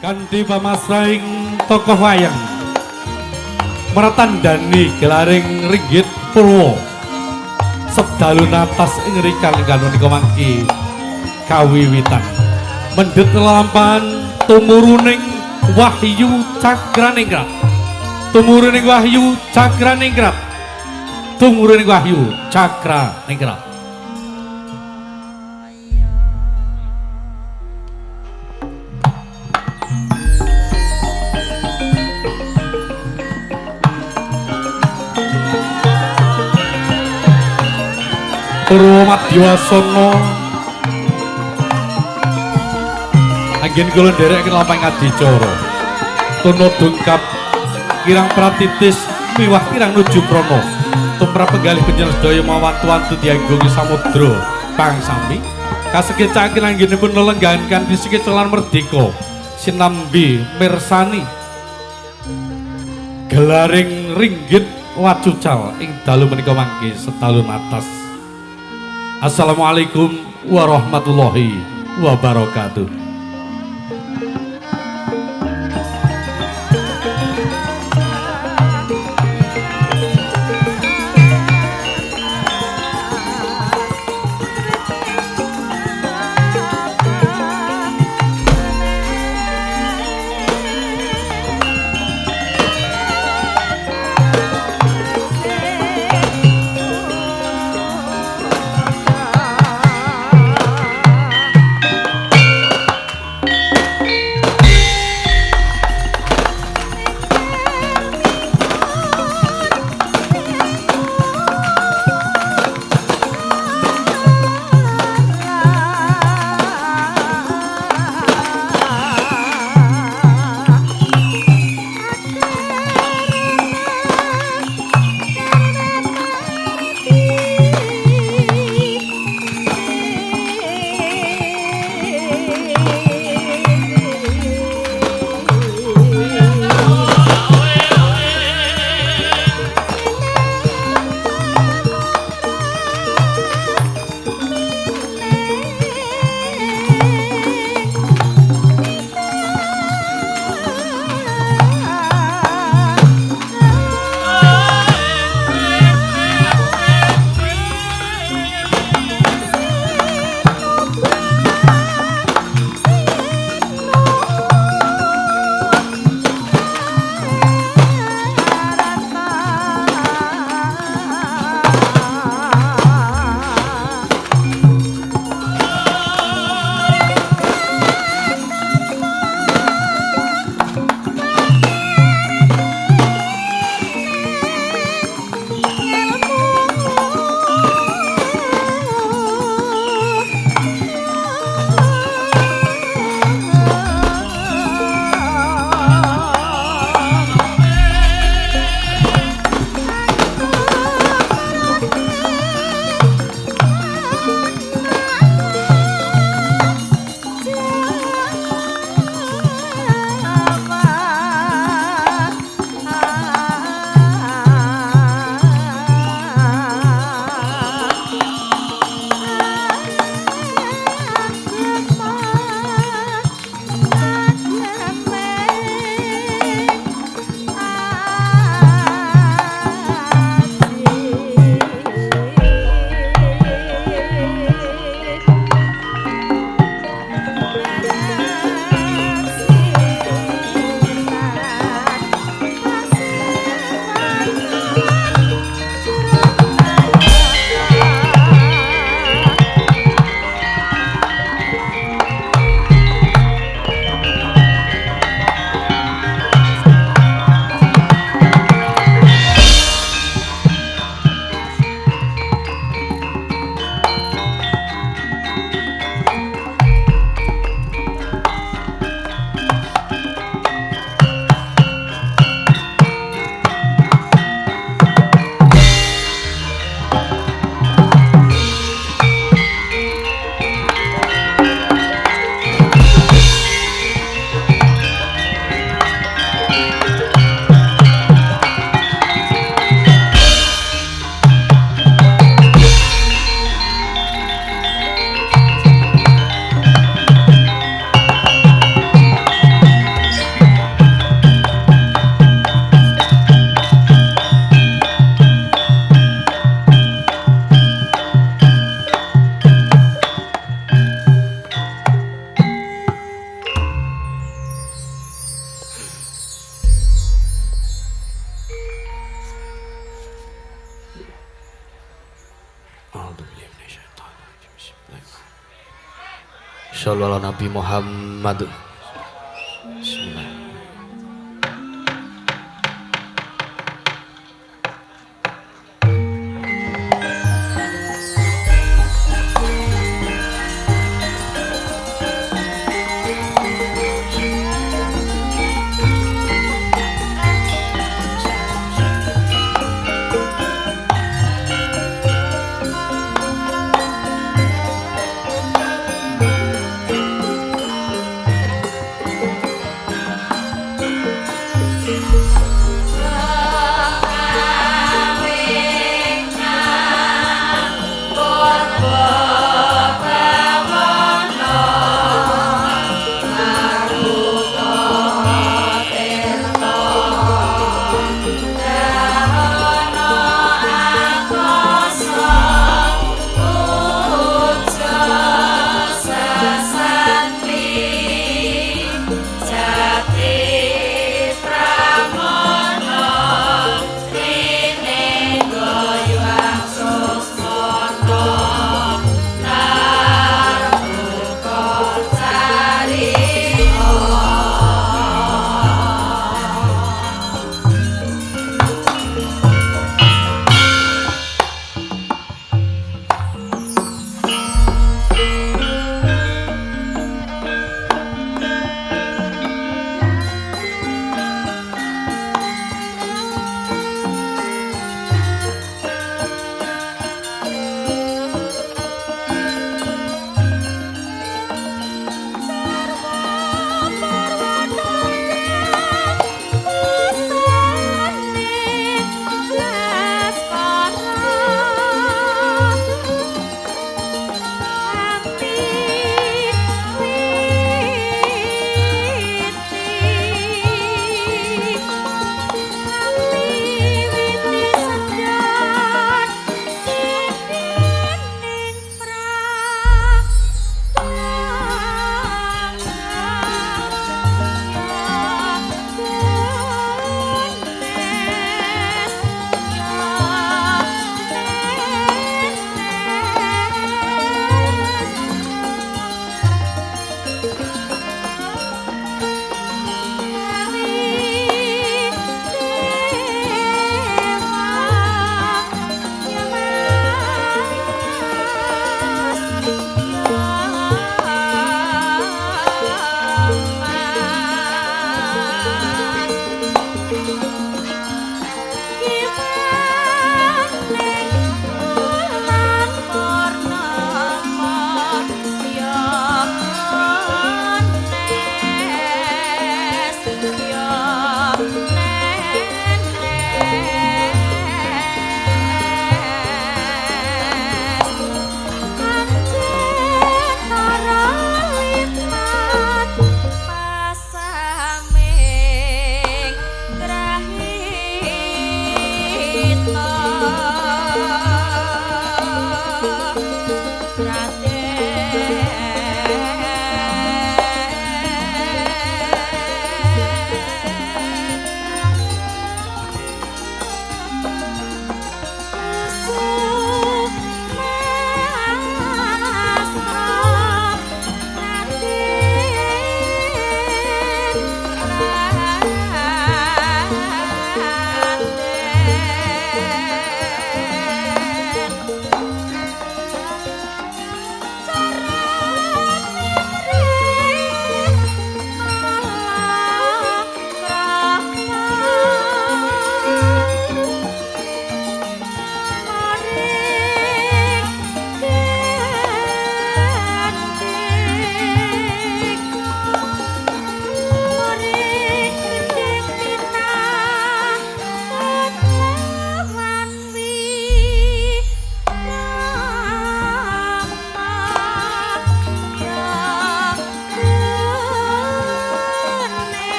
Kanthi pamasrahing tokoh wayang meratandani gelaring ringgit purwa sedalu natas ing rikal ingkang menika mangke kawiwitan mendhet lelampahan tumuruning wahyu cakraningrat, tumuruning wahyu cakraningrat, tumuruning wahyu cakraningrat. Purwa Madyasana anggen kula nderekaken lampahing adicara tuna dungkap kirang pratitis miwah kirang nuju prana tumrap penggalih panjenengan sedaya mawantu-wantu dianggongi samudra pangsami kasekecaken anggenipun lelenggahan kanthi sekeca lan merdeka sinambi mirsani gelaring ringgit wacucal ing dalu menika mangke sedalu natas. Assalamualaikum warahmatullahi wabarakatuh. Shollu ala Nabi Muhammad. Bismillah.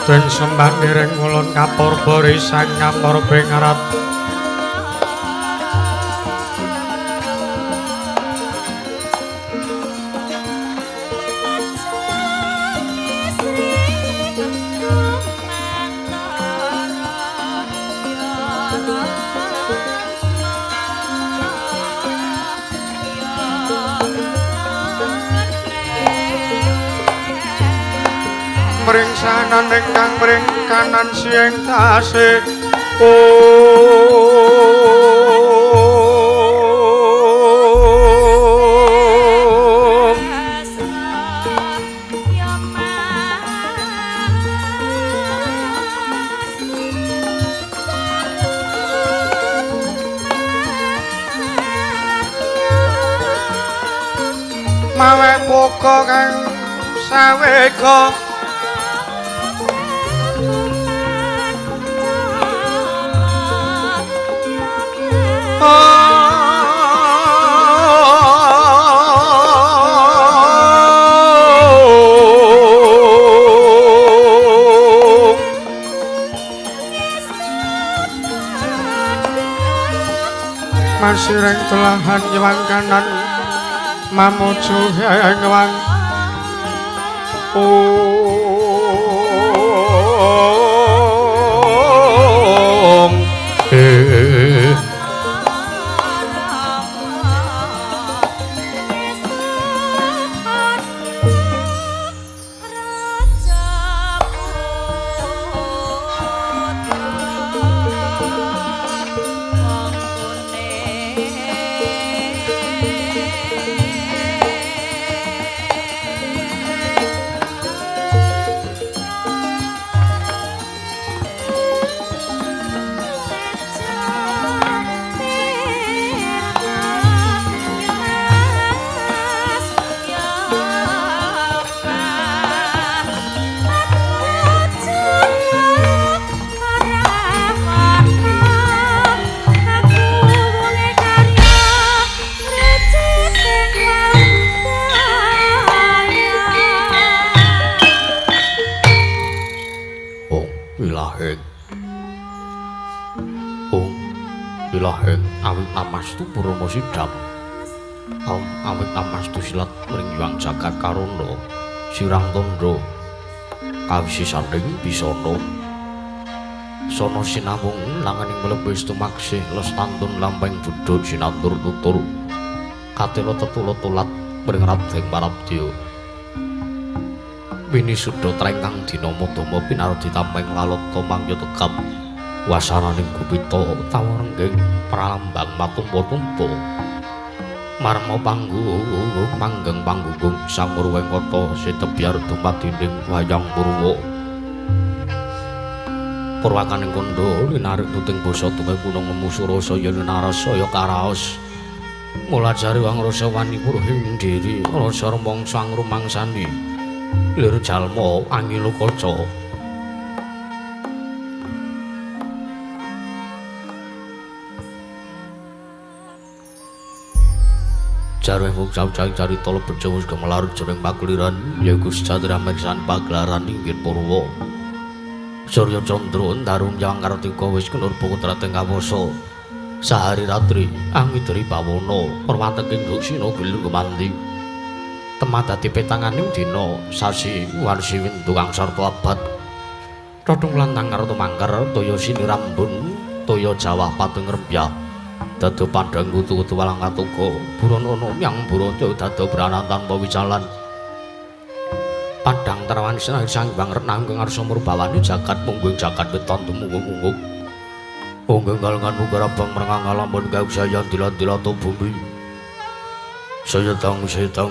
Den sembah ngiring ulun kapurba risang ngamur bingarat. mring sanan ingkang mring kanan sieng tasih. Mawe buka kang sawega Masireng telahan nyewang kanan mamuju hengwang. Om Sidam om awit amastu silat mring Hyang Jagat Karana sirang tandha kawisisaning bisana sana sinawung langening mlebes tumaksih lestantun lampeng budha sinantur tutur katela tetula tulat mring Raden Parabdya winisuda trengkang dina madama pinardi tampeng lalata mangya tegap wasananing gupita tawa rengging pralambang matumpa-tumpa marma panggung manggeng panggung samur wengkata sitebyar dumadining wayang purwa purwakaning kandha linarik tuting basa tuwe punung nemu surasa ya narasa ya karaos mulajari wangrasa wani purhing diri rasa rumangsa rumangsani lir jalma angilo kaca. Jarwe mung jauh-jauh carita lebet wis gemelar jroning pakuliran yaiku sejatine mersan pagelaran inggih Purwa. Surya Candra ndarung Hyang Kartika wis kenurba kodrating kawasa. Sahari ratri angidri bawana perwateking duksina gilu gumanti. Temah dadi petanganing dina sasi warsi windu kang sarta abad. Tothung lantang karo tumangker toya sinirambun toya jawah pating rembyah. Dado pandang kutu-kutu walang katuka buronono yang burono dado branan tanpa wicalan padang terawan sinari sang bang renang ngarsa murbawani jagat mungguing jagat weton tumunggung-unggung unggung galengan munggar abang merengang ngalamun kausayan dilat-dilat bumi saya tang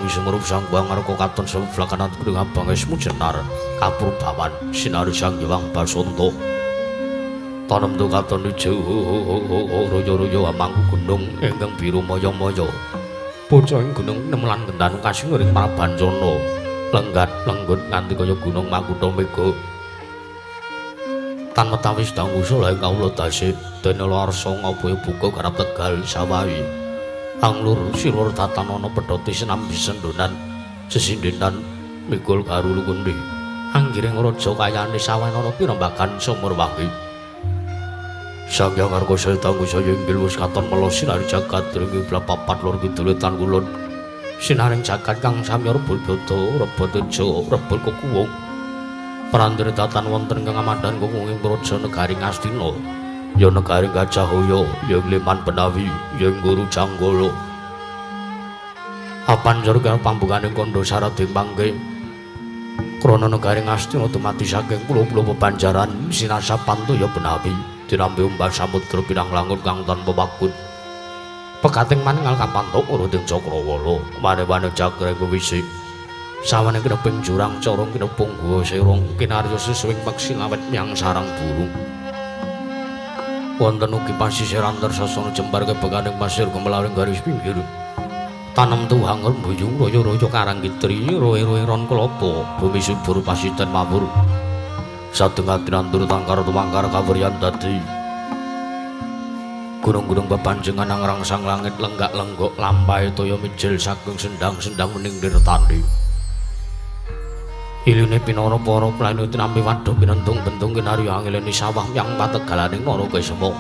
semerup sang bang ngarka katon sebelakanan kuning abang esmu jenar kapurbawan sinari sang hyang basonto tanem tu katon ijo royo-royo amangku gunung ingkang biru maya-maya bocah ing gunung nemelan gendan kasinguring Prabancana lenggat lenggut nganti kaya gunung Makutha Mega tan metawis dangu sulaing kawula dasih dene larsa ngabaya buka garap Tegal sawahi anglur silur tatanana pedhoti sinambi sendonan sesindenan mikul garu lukundi anggiring raja kayane sawanana pirembagan sumur wangi. Sang Hyang Arga saya tangguh saya inggil wis katon mela sinari jagat ring kiblat papat lor kidul wetan kulon sinaring jagat kang samya rebul bada rebul teja rebul kekuwung prandene datan wonten kang amandan kuwung praja negari Ngastina ya negari Gajahaya ya Liman Benawi ya Guru Janggala apanjur kang pambukane kandha sarading mangke Krana negari Ngastina dumadi saking pulo-pulo pebanjaran sinasapan toya benawi dinampi umbah samudra pinang langun kang tanpa wakun. Pekating maningal kapantuk uruding cakrawala wane-wane jagreng wisik. Sawane kineping jurang corong kinepung guwa serong kinarya sesuwing peksi lawet myang sarang burung. Wonten ugi pasisir antar sasana jembar kebekaning pasir gumelaring garis pinggir. Tanem tuwang rembuyung royo-royo karang kitri roe-roe ron kelapa bumi subur pasiten mawur. Satengah tinandur tangkar tumangkar kawuryan dadi. Gunung-gunung bepanjengan ngrangsang langit lenggak-lenggok lampahe toya mijil saking sendang-sendang wening nirtani. Iline pinara para plane tinampi wadhuh pinentung-bentung kinarya angileni sawah yang pategalaning Narakesema.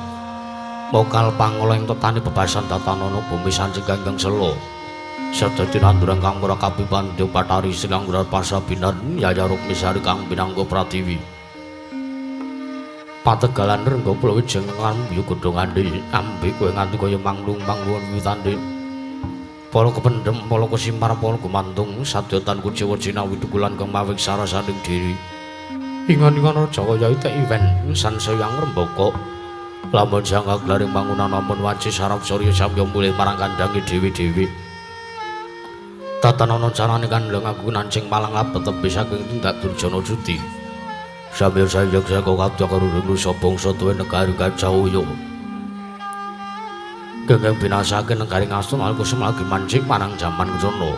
Mokal pangola ing tetani bebasan tatanana bumi sancing ganggang sela. Sadya tinanduran kang ora kapipandha Bathari Sinangguran Pasabinan Yaya Rukmisari kang pinangga pratiwi. Pategalan rengga pulo jenengan yu godhongane ambe kowe nganti kaya manglung-manglung witande. Para kependhem, para kesimpar, para gumantung sadya tan kuciwa jinawi dukulan kang mawik sarasaning diri. Ingon-ingon raja kaya ite iwen sansaya ngrembaka. Lamun sang kaglaring mangunan amun wanci sarap surya samya mulih marang kandhange dhewe-dhewe. Tatanana carane kandhang aku nancing malang labet tebih saking tindak durjana judi. Samya sayek saka kabeh karuring nusa bangsa tuwe negari Gajah. Genggeng binasake negari Ngastina kusum lagi mancing marang jaman kencana.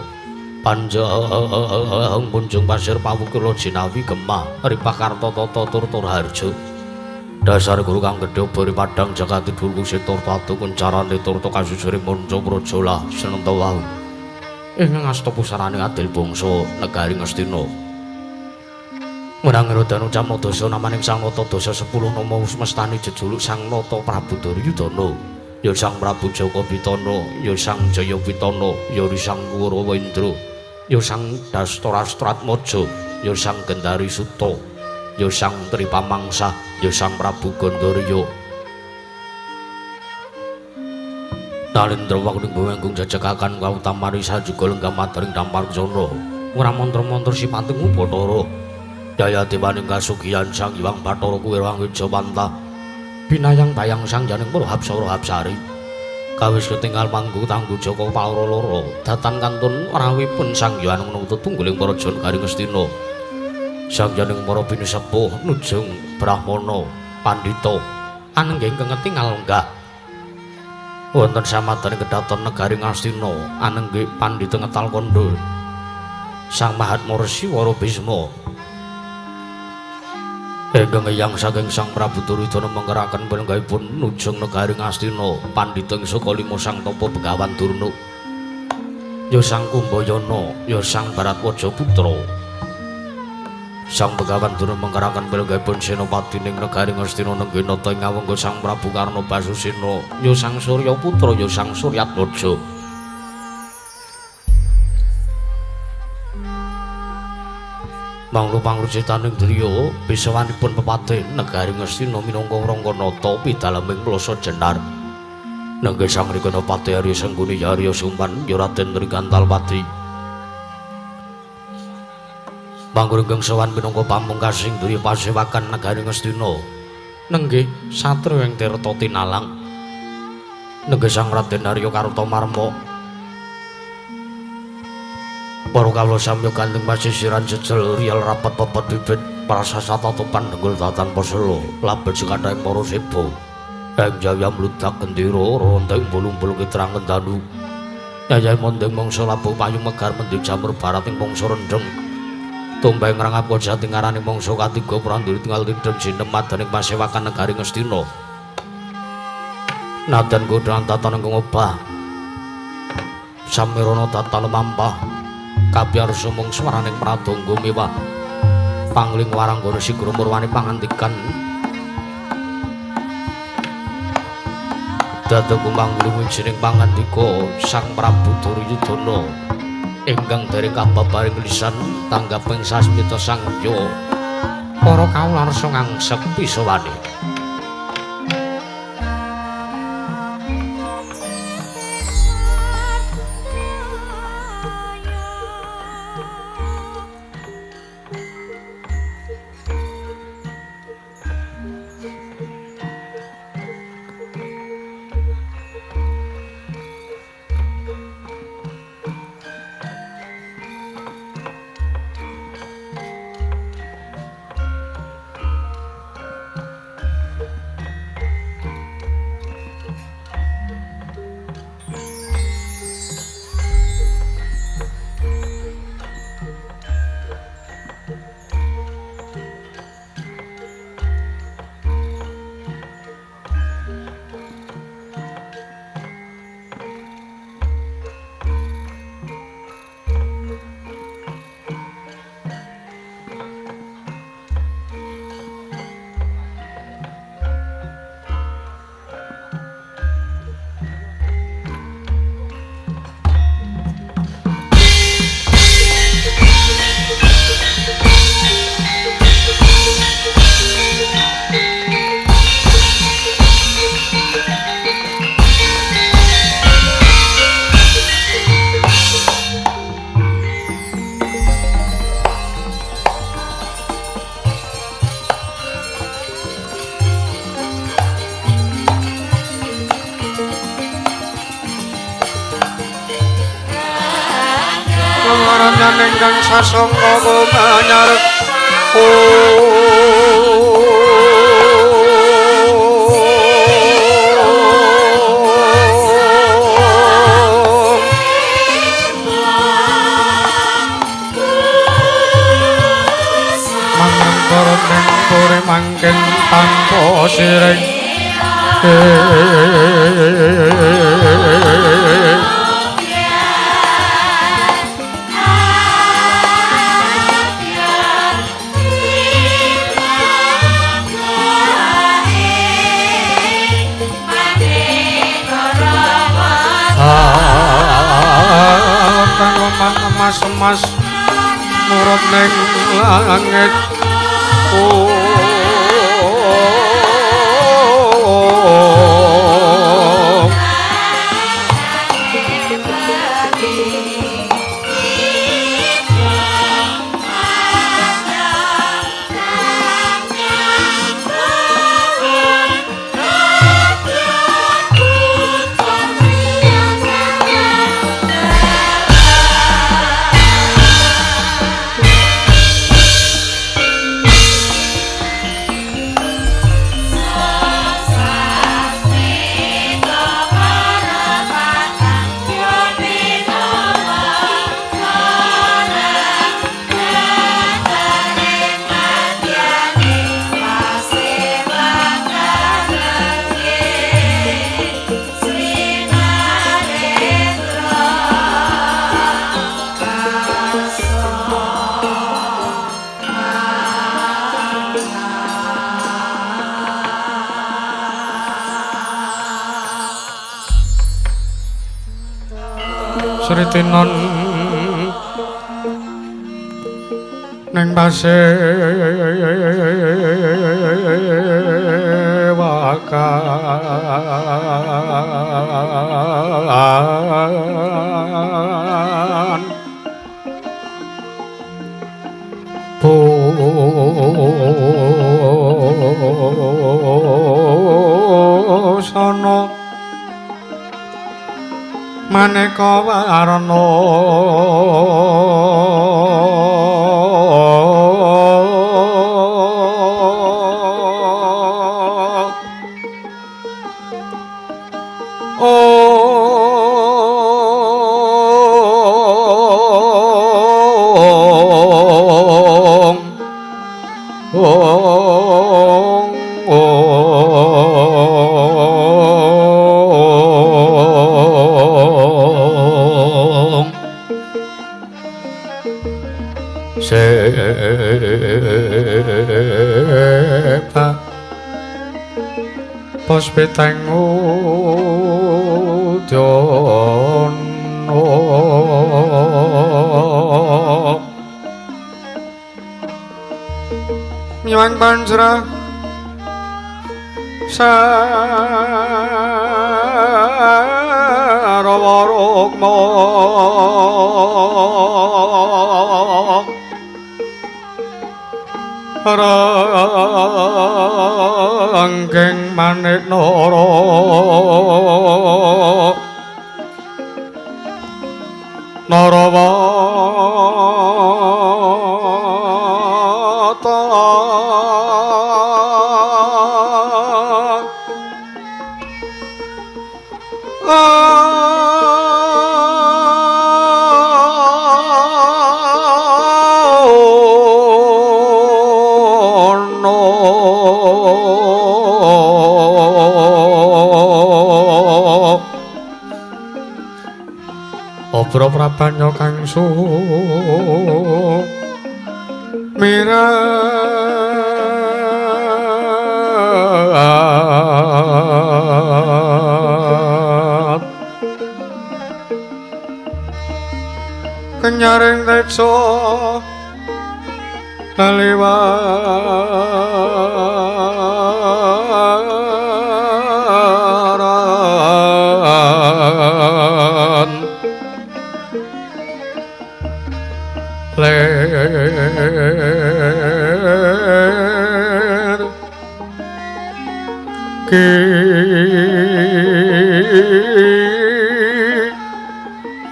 Panjang punjung pasir pawukir jinawi gemah ripah karta tata tur harja. Dasar guru kang gedhe bori padhang jagat dhuwur kusita tatu kuncarane turta kasusure manca praja lah senenta wau. Ing ngasta pusarane adil bangsa negari Ngastina. Menang Rodano Camnadasa namaning Sang Nata Dasa 10 nama semestani jejuluk Sang Nata Prabu Duryudana. Ya Sang Prabu Jaka Pitana, ya Sang Jaya Pitana, ya Sang Kurawendra, ya Sang Dastarastratmaja, ya Sang Gendari Suta, ya Sang Tripamangsa, ya Sang Prabu Gandarya. Nalendra waktu bumi jajakakan kautamari sajuga lenggah matering dampar kencana. Ora mantra-mantra sipating Bathara. Jaya dewaning kasugihan Sang Hyang Bathara kuwi Wangijawanta. Binayang bayang sang janing para hapsara hapsari. Kawis ketinggal manggu tanggu Jaka Paura loro. Datan kantun rawuhipun Sang Hyang nuntut tungguling para jon garing Ngastina. Sang janing para pinisepuh nujung brahmana pandhita anenggih ingkang ketingal lenggah. Wonten samadane kedaton negari Ngastina anenggih pandhita ngetal kandha Sang Mahatma Resi Wara Bisma. Ingkang eyang saking Sang Prabu Duryudana mengeraken penenggahipun nujung negari Ngastina pandhita ing saka lima Sang Tapa Begawan Durna, ya Sang Kumbayana, ya Sang Baratwaja Putra. Sang Begawan Durna mengeraken penenggahipun senopati ning negari Ngastina nenggih nata ing awangga Sang Prabu Karna Basusena, ya Sang Surya Putra, ya Sang Suryatmaja. Manglu pangrucitaning driya bisawanipun pepatih negari Ngastina minangka Rangkanata pidaleming Plasa Jenar. Nenggih Sang Rikanapati Arya Sengkuni Arya Suman ya Raden Trigantalpati. Manggur ingkang sowan minangka pamungkasing driya pasewakan negari Ngastina. Nenggih satriya ing Tirta Tinalang. Nenggih Sang Raden Arya Kartamarma. Para kawula samya gandeng pasisiran jejel riyal rapat pepet bibit prasasa tatopan dengkul datan pasela labet sekathahing para seba. Ing jaya mludak gendera ronteng bulung-bulung kitrang kendanu. Yayahe mondeng mangsa labuh payung megar mendhi jamur barat ing mangsa rendheng. Tumbang ngrangap jati ngarani mangsa katiga pranduri tinggal tidhem jinem madaning pasewakan negari Ngastina. Nadan godhong tatan ingkang obah. Samirana tatan mampah. Kabyar sumung swaraning pradangga mewah. Pangling waranggana sigra murwani pangantikan. Dados kumangguling wijining pangandika Sang Prabu Duryudana ingkang dereng kababaring lisan tanggaping sasmita sang ya para kawula rasa ngangsek pisawane. Panjenengan ingkang sasangka kumanyar. Mangkara ning puri mangken tanpa siring. Emas-emas murut ning langit. Sritinon ning pasewakan busana maneka warna. Ong ong ong sepa puspiteng udana miwang panjra sarawa rukma ranggeng manik nara narawata Obro prabanya kang sumirat kenyaring tejo kaliwaran ler ki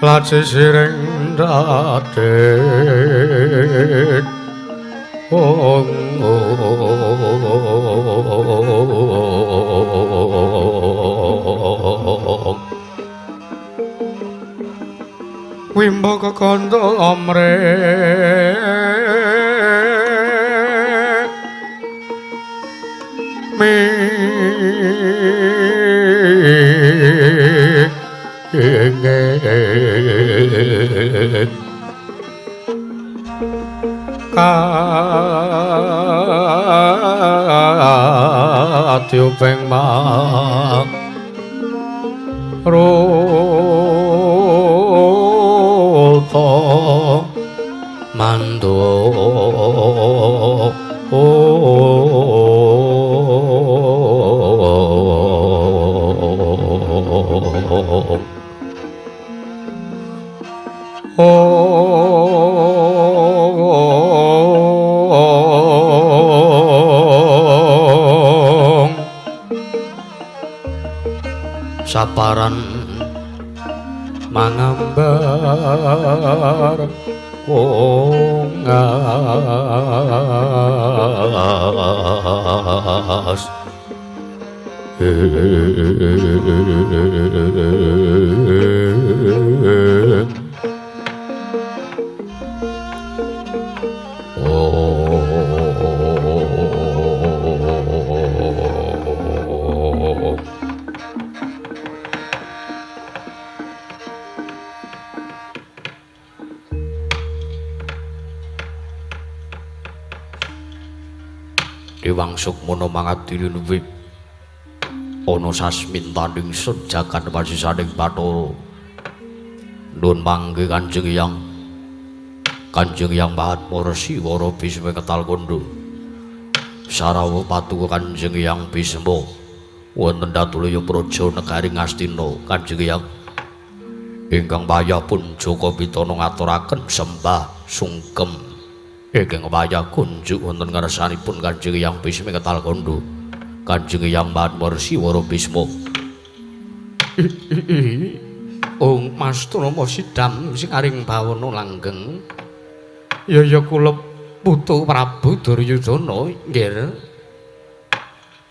laci siring Raden ong wimbo kekandha amre mi katyuping maruta mandu saparan mangambar kongas Dewang Sukmana mangadili luwih ana sasmintaning sun jagat wasisaning Bathara. Nun mangke Kanjeng Hyang. Kanjeng Hyang Mahatma Resi Wara Bisma Ketal Kandha. Sarawa patuko Kanjeng Hyang Bisma wonten Datulaya Praja negari Ngastina. Kanjeng Hyang ingkang wayah pun Jaka Pitana ngaturaken sembah sungkem ingkang wayah kunjuk wonten ngarsanipun Kanjeng Hyang Bisma Ketal Kandha. Kanjeng Hyang Mahatma Resi Wara Bisma. Ong Mas Trama sidam sing aring bawana langgeng. Ya ya kula putu Prabu Duryudana nggih.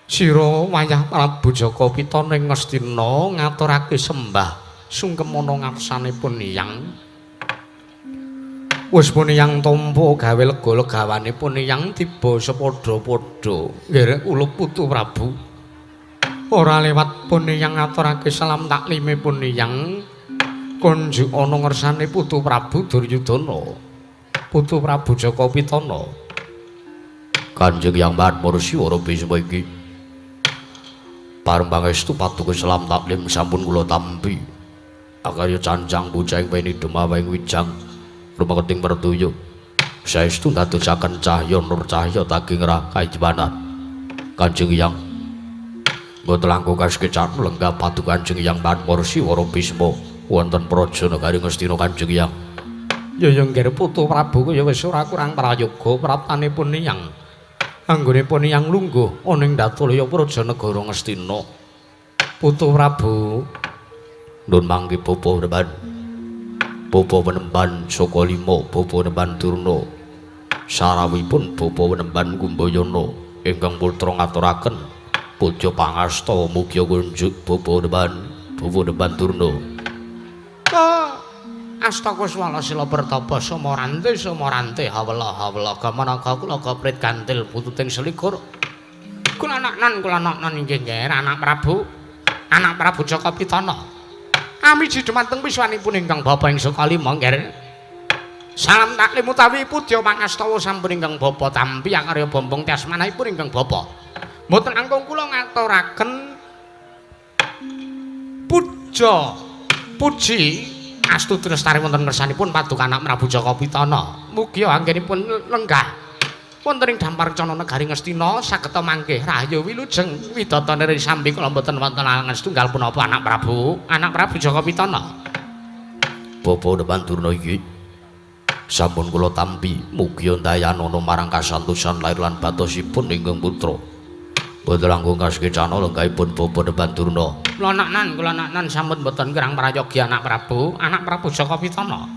Sira wayah Prabu Jaka Pitana ing Ngastina ngaturake sembah sungkem ana ngarsanipun Hyang. Wis pun Hyang tampa gawe lega legawanipun Hyang tiba sepadha-padha nggih kula putu Prabu. Ora lewat pun Hyang ngaturake salam taklimipun Hyang kunjuk ana ngersane putu Prabu Duryudana, putu Prabu Jaka Pitana. Kanjeng Hyang Mahatma Resi Wara Bisma iki pareng pangestu patuko salam taklim sampun kula tampi. Akarya cancang bocah ing weni demawing wijang rumaketing pertuya. Saestu ndadosaken cahya nur cahya daging ra kajiwanan. Kanjeng Hyang mboten langkung kaskecan lenggah patuko Kanjeng Hyang Mahatma Resi Wara Bisma wonten praja negari Ngastina Kanjeng Hyang. Ya ya nggih putu Prabu ya wis ora kurang prayoga praptanipun Hyang. Anggonipun Hyang lungguh ana ing Datulaya Praja negara Ngastina. Putu Prabu nun mangke bapa Reban. Bapa Penemban Sokalima, bapa Penemban Durna. Sarawipun bapa Penemban Kumbayana ingkang putra ngaturaken puja pangasta mugia kunjuk bapa Penemban, bapa Penemban Durna. Astaka swala sila pertapa samarante samarante hawela hawela gamanaka kula gaprit gantil pututing selikur. Kula anaknan inggih nggih anak Prabu. Anak Prabu Jaka Pitana. Amiji dumateng wiswanipun ingkang bapa ing Sokalima nggih. Salam taklim utawi pudya pangastawa sampun ingkang bapa tampi akarya bombong tiasmanahipun ingkang bapa. Mboten langkung kula ngaturaken puja puji astuti lestari wonten ngersanipun paduka anak Prabu Jaka Pitana. Mugi anggenipun lenggah wonten ing Dampar Cana negari Ngastina sageta mangke rahayu wilujeng widatanire sambi kula mboten wonten alangan setunggal punapa anak Prabu Jaka Pitana. Bapa Depan Durna iki sampun kula tampi mugi ndayanana marang kasantosan lair lan batosipun ingkang putra. Mboten langkung kasekecana lenggahipun Bapa Depan Durna. Kula naknan sampun mboten kirang prayogi anak Prabu Jaka Pitana.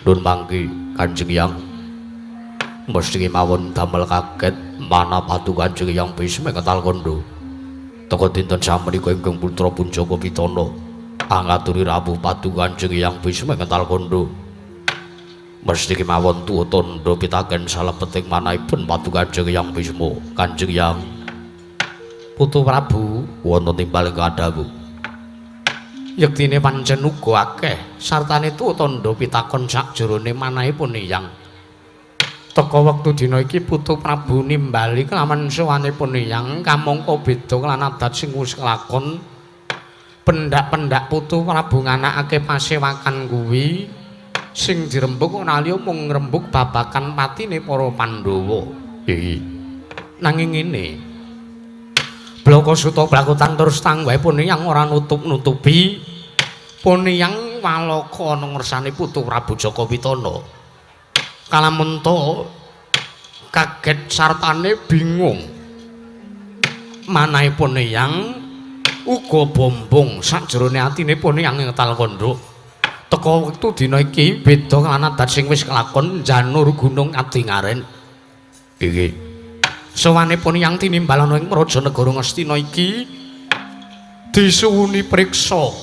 Nun mangki Kanjeng Hyang. Mesti mawon damel kaget manah Paduka Kanjeng Hyang Bisma ngetal kondo. Teka dinten samenika ingkang putra pun Jaka Pitana angaturi rawuh Paduka Kanjeng Hyang Bisma ngetal kondo. Mesti kemawon tuwa tandha pitaken salebeting manahipun Paduka Kanjeng Hyang Bisma. Kanjeng Hyang Putu Prabu wonten timbal kadhawuh. Yektine pancen uga akeh sartane tuwa tandha pitakon sakjroning manahipun Hyang. Teka wektu dina iki Putu Prabu nimbali kelawan sowanipun Hyang kamangka beda lan adat sing wis kelakon. Pendak-pendak Putu Prabu nganakake pasewakan kuwi sing dirembug ora liya mung ngrembug babakan patine para Pandhawa. Iki nanging ngene. Blaka Suta Blakutan terus tangguhipun Hyang ora nutup-nutupi pun Hyang walaka ana ngersane Putu Prabu Jaka Pitana. Kalamunta kaget sartane bingung. Manahipun Hyang uga bombong sakjroning atine pun Hyang ngetal kandha. Teka wektu dina iki beda lan adat sing wis kelakon janur gunung Adingaren. Iki sowanipun Hyang tinimbal ana ing praja negara Ngastina iki disuwuni priksa.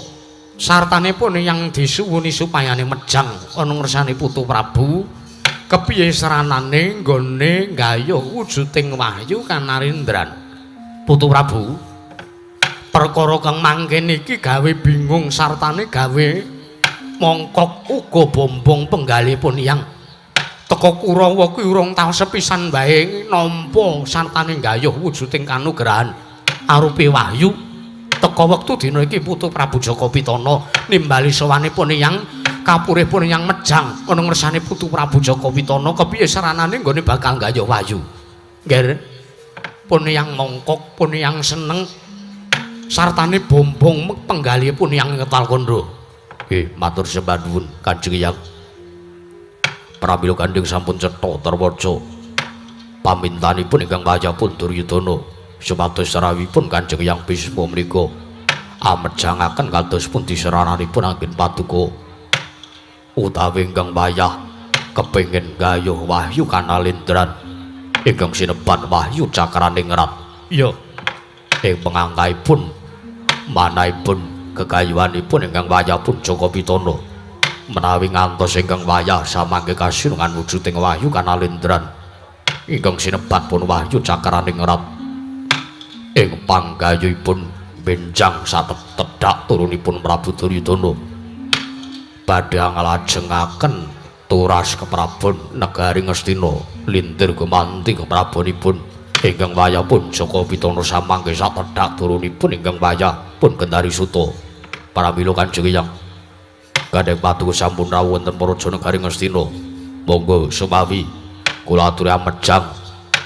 Sartane pun Hyang disuwuni supayane mejang ana ngersane Putu Prabu. Kepiye seranane nggone nggayuh wujuding wahyu kanarendran. Putu Prabu, perkara kang mangkene iki gawe bingung sartane gawe mongkok uga bombong penggalipun Hyang. Teka Kurawa kuwi urung tau sepisan wae nampa sartane nggayuh wujuding kanugrahan arupi wahyu. Teka wektu dina iki Putu Prabu Jaka Pitana nimbali sowanipun Hyang kapurihipun Hyang mejang ana ngersane Putu Prabu Jaka Pitana kepiye saranane nggone bakal nggayuh wahyu. Nggih. Pun Hyang mongkok, pun Hyang seneng sartane bombong penggalihipun Hyang ngetal kandha. Nggih, matur sembah nuwun Kanjeng Hyang. Pramila gandheng sampun cetha terwaca pamintanipun ingkang wayahipun Duryudana supados rawuhipun Kanjeng Hyang Bisma menika amejangaken kados pundi serananipun anggen paduka utawi ingkang wayah kepengin gayuh wahyu kanalendran ingkang sinebat wahyu cakraning rat. Iya. Ing pengangkaipun manahipun gegayuhanipun ingkang wayahipun Jaka Pitana menawi ngantos ingkang wayah samangke kasinungan wujuding wahyu kanalendran ingkang sinebat pun wahyu cakraning rat ing panggayuhipun benjang satedhak turunipun Prabu Duryudana badhe nglajengaken turas keprabon negari Ngastina lintir gumanti keprabonipun ingkang wayah pun Jaka Pitana samangke satedhak turunipun ingkang wayah pun Gendari Suta. Pramila Kanjeng Hyang gandheng paduka sampun rawuh wonten praja negari Ngastina. Monggo sumawi kula aturi amejang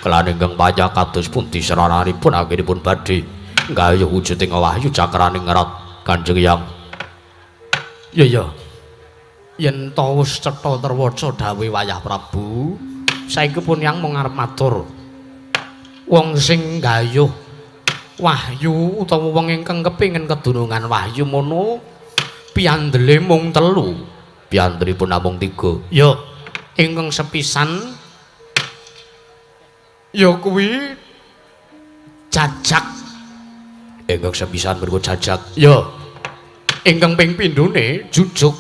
kelan ingkang wayah kados pundi serananipun anggenipun badhe nggayuh wujuding wahyu cakraning rat Kanjeng Hyang. Ya ya. Yen ta wis cetha terwaca dawuhe wayah Prabu, saiki pun Hyang mung arep matur. Wong sing nggayuh wahyu utawa wong ingkang kepengin kedunungan wahyu mono piyandele mung telu. Piyandelipun namung tiga. Ya, ingkang sepisan ya kuwi jajak. Ingkang sepisan menika jajak. Ya. Ingkang ping pindhone jujuk.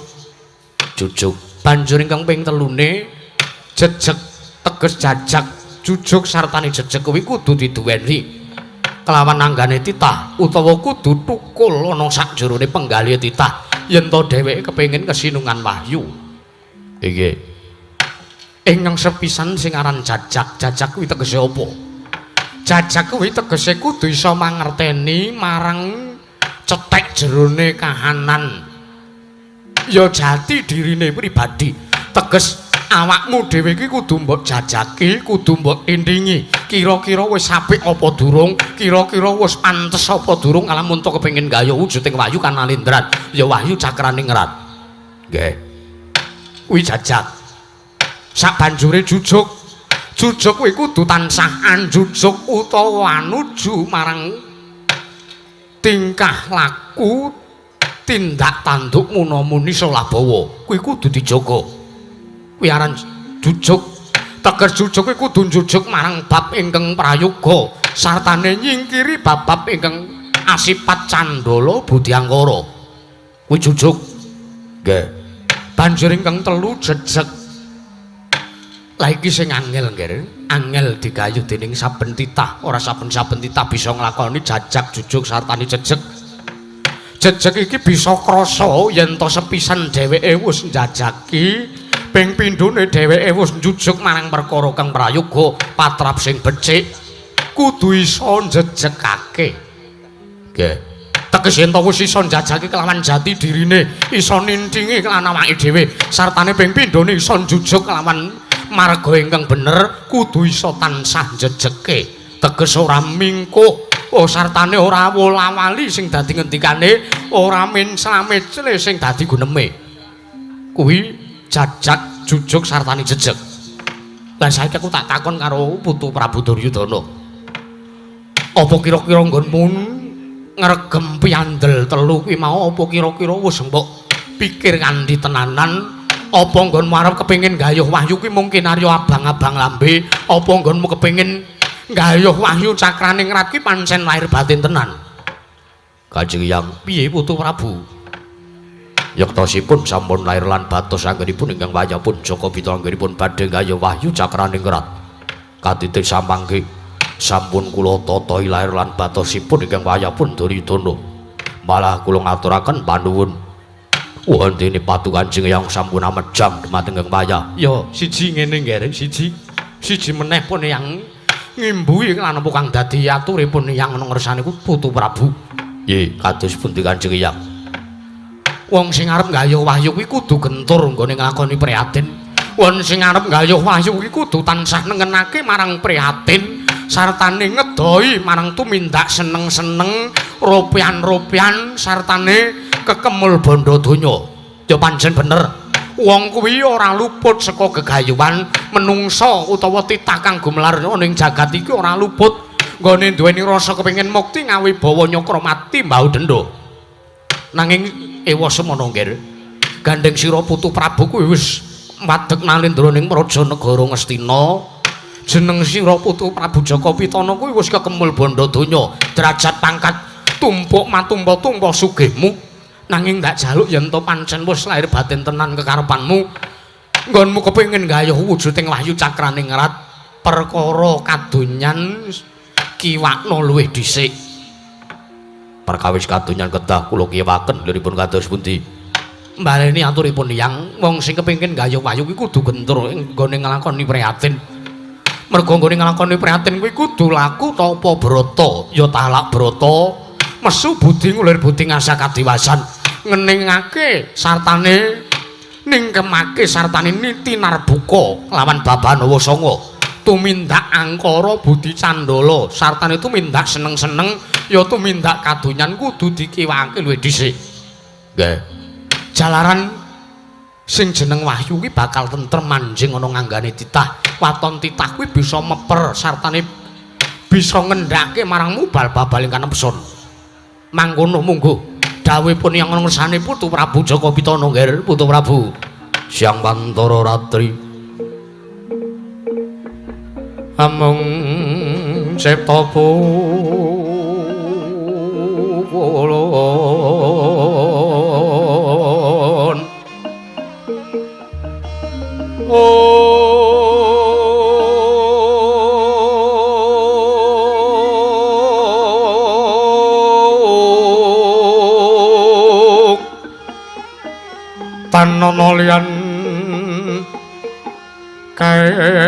Jujuk. Banjur ingkang ping telune jejeg, teges jajak, jujuk sartane jejeg kuwi kudu diduweni kelawan anggane titah utawa kudu tukul ana sakjroning penggalih titah yen to dheweke kepengin kesinungan wahyu. Inggih. Ingkang sepisan sing aran jajak, jajak kuwi tegese apa? Jajak kuwi tegese kudu iso mangerteni marang cetek jerone kahanan. Ya jati dirine pribadi. Teges awakmu dhewe iki kudu mbok jajaki, kudu mbok tindingi. Kira-kira wis apik apa durung? Kira-kira wis pantes apa durung lamun to kepengin gayuh wujuding wahyu kanalendran? Ya wahyu cakraning rat. Nggih. Kuwi jajak. Sabanjure jujuk. Jujuk kuwi kudu tansah anjujuk utawa anuju marang tingkah laku tindak tanduk munamuni solabawa. Kuwi kudu dijaga. Kuwi aran jujuk. Teges jujuk kuwi kudu njujuk marang bab ingkang prayoga sartane nyingkiri bab-bab ingkang asipat candala budyangkara. Kuwi jujuk. Nggih. Banjur ingkang telu jejeg. Lah iki sing angel, Nggih. Angel digayuh dening saben titah, ora saben-saben titah bisa nglakoni jajak jujuk sartane jejeg. Jejeg iki bisa krasa yen to sepisan dheweke wis njajaki, ping pindhone dheweke wis njujuk marang perkara kang prayoga patrap sing becik, kudu iso njejegake. Nggih. Teges yen to wis iso njajaki kelawan jati dirine, iso nintingi kelawan awake dhewe, sartane ping pindhone iso njujuk kelawan marga ingkang bener, kudu iso tansah njejegke. Teges ora mingkuh, oh sartane ora wola-wali sing dadi ngendikane, ora mencla-mecle sing dadi guneme. Kuwi jajak jujuk sartane jejeg. Lah saiki aku tak takon karo putu Prabu Duryudana. Apa kira-kira nggonmu ngregem piandel telu kuwi mau apa kira-kira wis mbok pikir kanthi tenanan? Apa nggonmu arep kepengin gayuh wahyu kuwi mung kinarya abang-abang lambe? Apa nggonmu kepengin gayuh wahyu cakraning rat kuwi pancen lahir batin tenan? Kanjeng Hyang, piye putu Prabu? Yektosipun sampun lahir lan batos anggenipun ingkang wayahipun Jaka Pita anggenipun badhe gayuh wahyu cakraning rat. Katiti samangke sampun kula tatahi lahir lan batosipun ingkang wayahipun Duryudana. Malah kula ngaturaken panuwun. Wondene patu Kanjeng Hyang sampun amejang dhumateng ingkang wayah. Ya, siji ngene nggih, siji. Siji meneh pun yang ngimbuhi lan apa kang dadi aturipun yang ana ngersane ku putu Prabu. Nggih, kados pundi Kanjeng Hyang? Wong sing arep nggayuh wahyu kuwi kudu gentur nggone nglakoni prihatin. Wong sing arep nggayuh wahyu kuwi kudu tansah nengenake marang prihatin sartane ngedoi marang tumindak seneng-seneng, ropian-ropian sartane kekemul bondo donya. Ya pancen bener. Wong kuwi ora luput saka gegayuhan menungsa utawa titah kang gumelar ning jagat iki ora luput nggone duweni rasa kepengin mukti ngawibawa nyakra mati mbau denda. Nanging ewa semono nggih. Gandeng sira putu Prabu kuwi wis madeg nalindra ning praja negara Ngastina. Jeneng sira putu Prabu Jaka Pitana kuwi wis kekemul bondo donya, derajat pangkat tumpuk matumpa-tumpa sugihmu. Nanging ndak jaluk yen to pancen wis lahir batin tenan kekarepanmu, nggonmu kepengin gayuh wujuding wahyu cakraning rat, perkara kadonyan kiwakna luwih dhisik. Perkawis kadonyan kedah kula kiwaken liripun kados pundi? Mbaleni aturipun Hyang, wong sing kepengin gayuh wahyu kuwi kudu gentur nggone nglakoni prihatin. Mergo nggone nglakoni prihatin kuwi kudu laku tapa brata, ya talak brata, mesu budi ngulir budi ngasah kadiwasan, ngeningake sartane ningkemake sartane niti narbuka lawan babanawa sanga. Tumindak angkara budi candala sartane tumindak seneng-seneng ya tumindak kadonyan kudu dikiwake luwih dhisik. Nggih. Jalaran sing jeneng wahyu kuwi bakal tentrem manjing ana nganggane titah. Waton titah kuwi bisa meper sartane bisa ngendhake marang mubal babal ingkang nepsun. Mangkono mungguh dawuhipun yang ngersane putu Prabu Jaka Pitana nggih putu Prabu. Siang pantara ratri amung cipta pulun tanono liyan kaeksi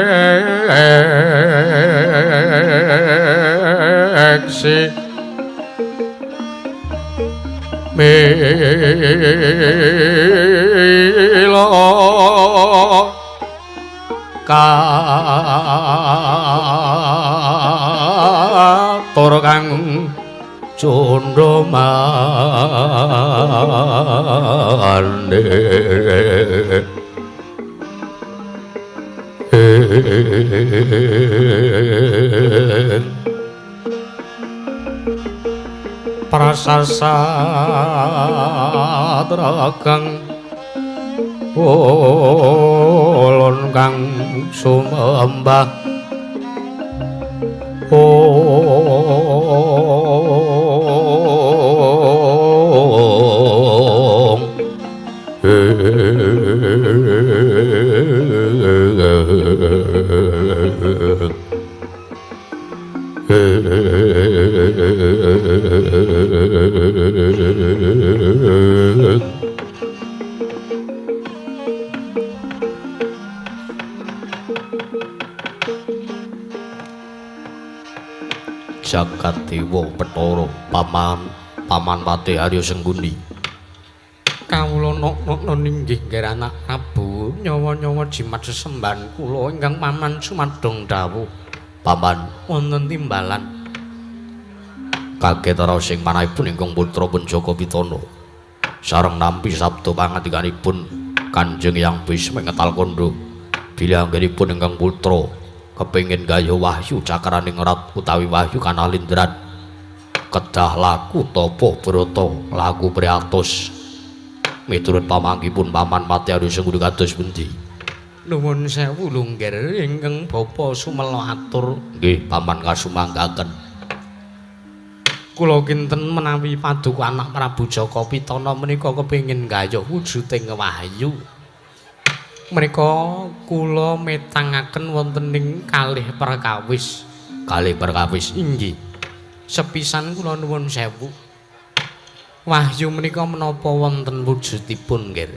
mila katur kang candha mane prasasatra kang ulun. sumembah. Ong Jagat Dewa Bathara Paman Paman Patih Arya Sengkuni. Kawula nok-nokno inggih nggih anak Prabu, nyawa-nyawa jimat sesembahan kula ingkang paman sumadong dawuh. Paman wonten timbalan. Kaget raos sing manahipun ingkang putra pun Jaka Pitana. Sareng nampi sabda pangandikanipun Kanjeng Hyang Bisma ngetal kandha bilih anggenipun ingkang putra kepengin gayuh wahyu cakraning rat utawi wahyu kanalindran kedah laku tapa brata laku priatos. Miturut pamanggipun Paman Patih Arya Sengkuni kados pundi? Nuwun sewu lho nggih ingkang bapa sumela atur. Nggih paman kasumanggaken. Kula kinten menawi paduka anak Prabu Jaka Pitana menika kepengin gayuh wujuding wahyu. Menika kula metangaken wonten ing kalih perkawis. Kalih perkawis inggih. Sepisan kula nuwun sewu. Wahyu menika menapa wonten wujudipun nggih?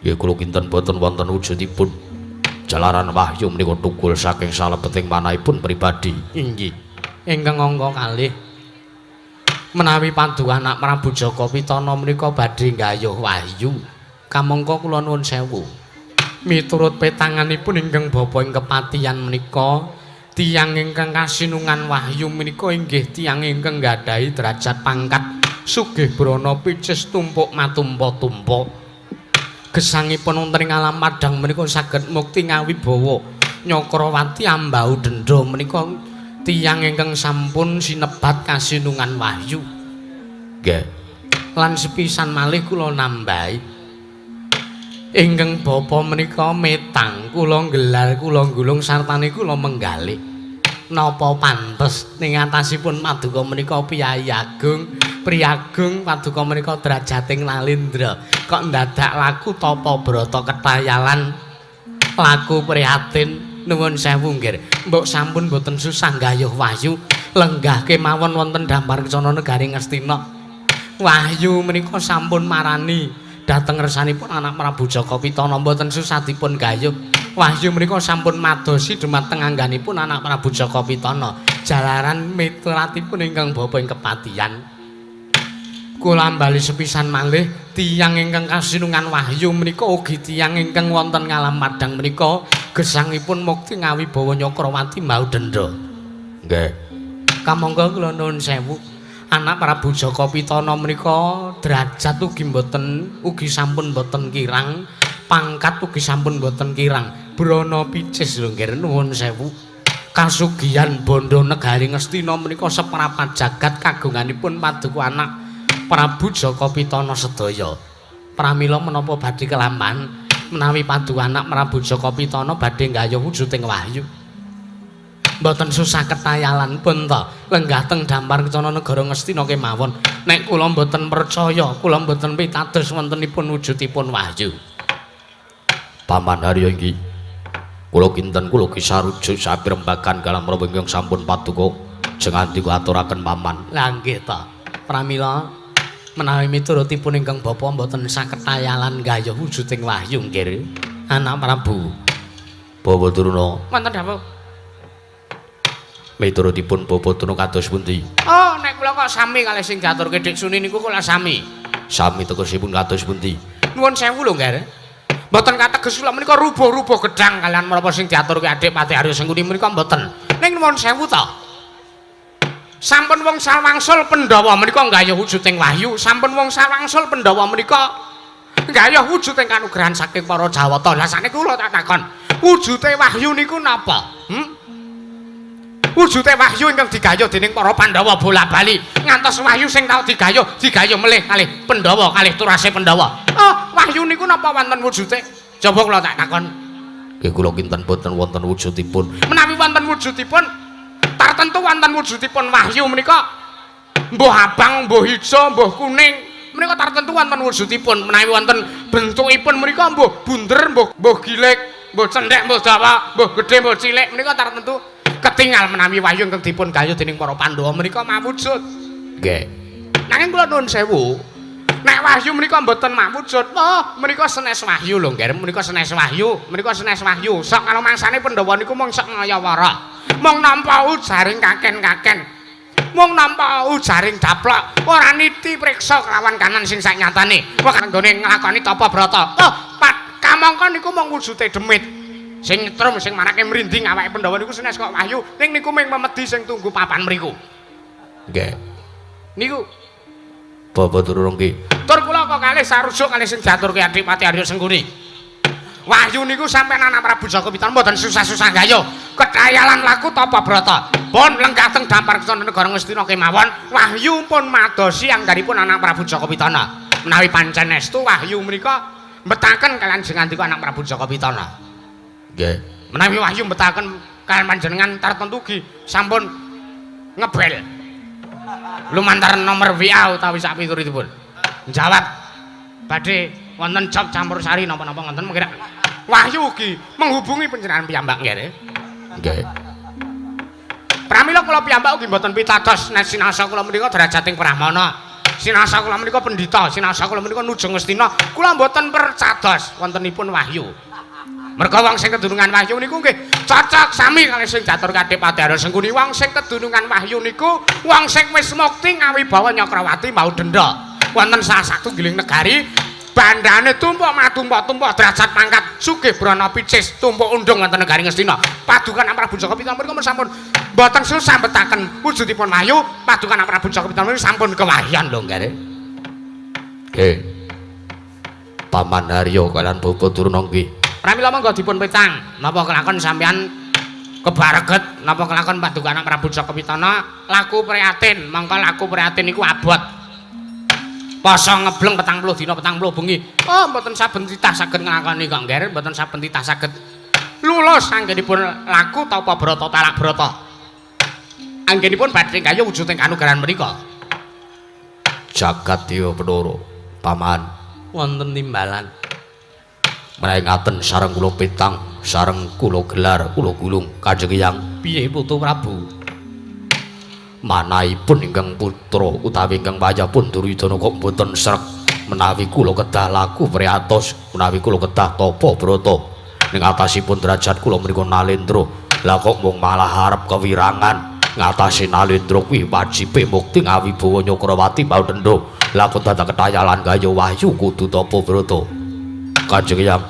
Nggih kula kinten boten wonten wujudipun. Jalaran wahyu menika tukul saking salebeting manahipun pribadi. Inggih. Ingkang angka kalih menawi paduka anak Prabu Jaka Pitana menika badhe nggayuh wahyu. Kamangka kula nuwun sewu. Miturut petanganipun ingkang bapa ing kepatihan menika tiyang ingkang kasinungan wahyu menika inggih tiyang ingkang nggadahi derajat pangkat sugih brana picis tumpuk matumpa-tumpa. Gesangipun wonten ing alam padhang menika saged mukti ngawibawa Nyakrawati ambau dendha menika tiyang ingkang sampun sinebat kasinungan wahyu. Nggih. Lan sepisan malih kula nambahi ingkang bapa menika metang kula nggelar kula nggulung sartane kula menggalih. Napa pantes ning atasipun paduka menika piyayi agung, priyagung paduka menika derajating nalindra kok ndadak laku tapa brata ketayalan laku prihatin. Nuwun sewu nggih. Mbok sampun boten susah nggayuh wahyu, lenggah kemawon wonten Dampar Kencana negari Ngastina. Wahyu menika sampun marani dhateng ngersanipun anak Prabu Jaka Pitana mboten susah dipun gayuh. Wahyu menika sampun madosi dumateng angganipun anak Prabu Jaka Pitana. Jalaran mituratipun ingkang bapa ing kepatihan. Kula ambali sepisan malih tiyang ingkang kasinungan wahyu menika ugi tiyang ingkang wonten ngalam padhang menika gesangipun mukti ngawibawa Nyakrawati mbau dendha. Nggih. Kamangka kula nuwun sewu. Anak Prabu Jaka Pitana menika derajat ugi mboten ugi sampun mboten kirang, pangkat ugi sampun mboten kirang. Brana picis lho nggih nuwun sewu. Kasugihan bondo negari Ngastina menika seprapat jagat kagunganipun paduka anak Prabu Jaka Pitana sedaya. Pramila menapa badhe kelampahan menawi paduka anak Prabu Jaka Pitana badhe nggayuh wujuding wahyu. Mboten susah ketayalan pun ta lenggah teng Dampar Kencana negara Ngastina kemawon. Nek kula mboten percaya, kula mboten pitados wontenipun wujudipun wahyu. Paman Harya inggih. Kula kinten kula kisarujuk sapirembagan kalam menapa ingkang sampun paduka jeng andika aturaken paman. Lah nggih ta. Pramila menawi miturutipun ingkang bapa mboten saketayalan gayuh wujuding wahyu nggih. Anak Prabu Bawa Durna. Wonten dawuh. Miturutipun Bapak Durna kados pundi? Oh, nek kula kok sami kalih sing diaturke Dik Suni niku kula sami. Sami tegesipun kados pundi? Nuwun sewu lho, Nggih. Mboten kateges kula menika rubuh-rubuh gedhang kalian menapa sing diaturke Adik Patih Arya Sengkuni menika mboten. Ning nuwun sewu ta. Sampun wong sawangsul Pandhawa menika nggayuh wujuding wahyu, sampun wong sawangsul Pandhawa menika nggayuh wujuding kanugrahan saking para Jawata. Lah sakniki kula tak takon, wujude wahyu niku napa? Wujude wahyu ingkang digayuh dening para Pandhawa bola-bali ngantos wahyu sing tau digayuh digayuh melih kalih Pandhawa kalih turase Pandhawa. Oh, wahyu niku napa wonten wujude? Coba kula tak takon. Nggih kula kinten boten wonten wujudipun. Menawi wonten wujudipun tartentu wonten wujudipun wahyu menika mbuh abang, mbuh ijo, mbuh kuning menika tartentu wonten wujudipun. Menawi wonten bentukipun menika mbuh bunder, mbuh gilik, mbuh cendhek, mbuh dawa, mbuh gedhe, mbuh cilik menika tartentu ketingal menawi wahyu ingkang dipun gayuh dening para Pandhawa menika mawujud. Nggih. Nanging kula nuwun sewu, nek wahyu menika mboten mawujud, oh menika senes wahyu lho nggih, menika senes wahyu, menika senes wahyu. Sok karo mangsane Pandhawa niku mung sok ngayawara. Mung nampa ujaring kaken-kaken. Mung nampa ujaring daplok, ora niti priksa kelawan kanan sing saknyatane. Wah nggone nglakoni tapa brata. Oh, pat kamangka niku mung wujude demit. Sing nyetrum sing marake mrinding awake Pandhawa niku senes kok wahyu, ning niku mung memedi sing tunggu papan mriku. Nggih. Niku Bapak Durung nggih. Tur kula kok kalih sarujuk kalih sing diaturke Adipati Arya Sengkuni. Wahyu niku sampeyan anak Prabu Jaka Pitana mboten susah-susah gayuh. Ketayalan laku tapa brata. Pun lenggah teng dampar kesana negara Ngastina kemawon, wahyu pun madosi anggaripun anak Prabu Jaka Pitana. Menawi pancen estu wahyu menika mbetaken kalian sing ngandika anak Prabu Jaka Pitana. Nggih. Menawi wahyu mbetaken kalian panjenengan tartentu ugi sampun ngebel. Lumantar nomor WA utawi sak pituritipun. Jawab badhe wonten job campur sari napa-napa ngoten mungkin wahyu ugi menghubungi panjenengan piyambak nggih. Nggih. Pramila kula piyambak ugi mboten pitados nek sinasa kula menika derajating brahmana. Sinasa kula menika pendhita, sinasa kula menika nuju Ngastina. Kula mboten percados wontenipun wahyu. Merga wong sing kedunungan wahyu niku nggih cocok sami kalih sing diatur Adipati Arya Sengkuni. Wong sing kedunungan wahyu niku wong sing wis mukti ngawibawa Nyakrawati mau denda. Wonten salah satunggiling negari bandane tumpuk matumpuk-tumpuk derajat pangkat sugih brana picis tumpuk undung wonten negari Ngastina. Padukan Prabu Jaka Pitana menika sampun mboten susah mbetaken wujudipun wahyu. Padukan Prabu Jaka Pitana sampun kewahyan lho nggih. Nggih. Paman Haryo kalian Bapak Durna nggih. Pramila monggo dipun petang napa kelakon sampeyan kebareget napa kelakon paduka anak Prabu Jaka Pitana laku prihatin mongko laku prihatin niku abot. Poso ngebleng 40 dina 40 bengi. Oh mboten saben titah saged nglakoni kok nggih, mboten saben titah saged lulus anggenipun laku tapa brata talak brata. Anggenipun badhe gayuh wujuding kanugrahan menika. Jagat Dewa Bathara paman wonten timbalan. Menawi ngaten sareng kula petang, sareng kula gelar, kula gulung Kanjeng Hyang. Piye Putu Prabu? Manahipun ingkang putra utawi ingkang wayahpun Duryudana kok mboten sreg menawi kula kedah laku priyatos, menawi kula kedah tapa brata. Ning atasipun derajat kula menika nalendra. Lah kok mung malah arep kewirangan ngatasi nalendra kuwi wajibe mukti ngawibawa Nyakrawati mau denda. Lah kok dadak ketayalan gayuh wahyu kudu tapa brata. Kanjeng Hyang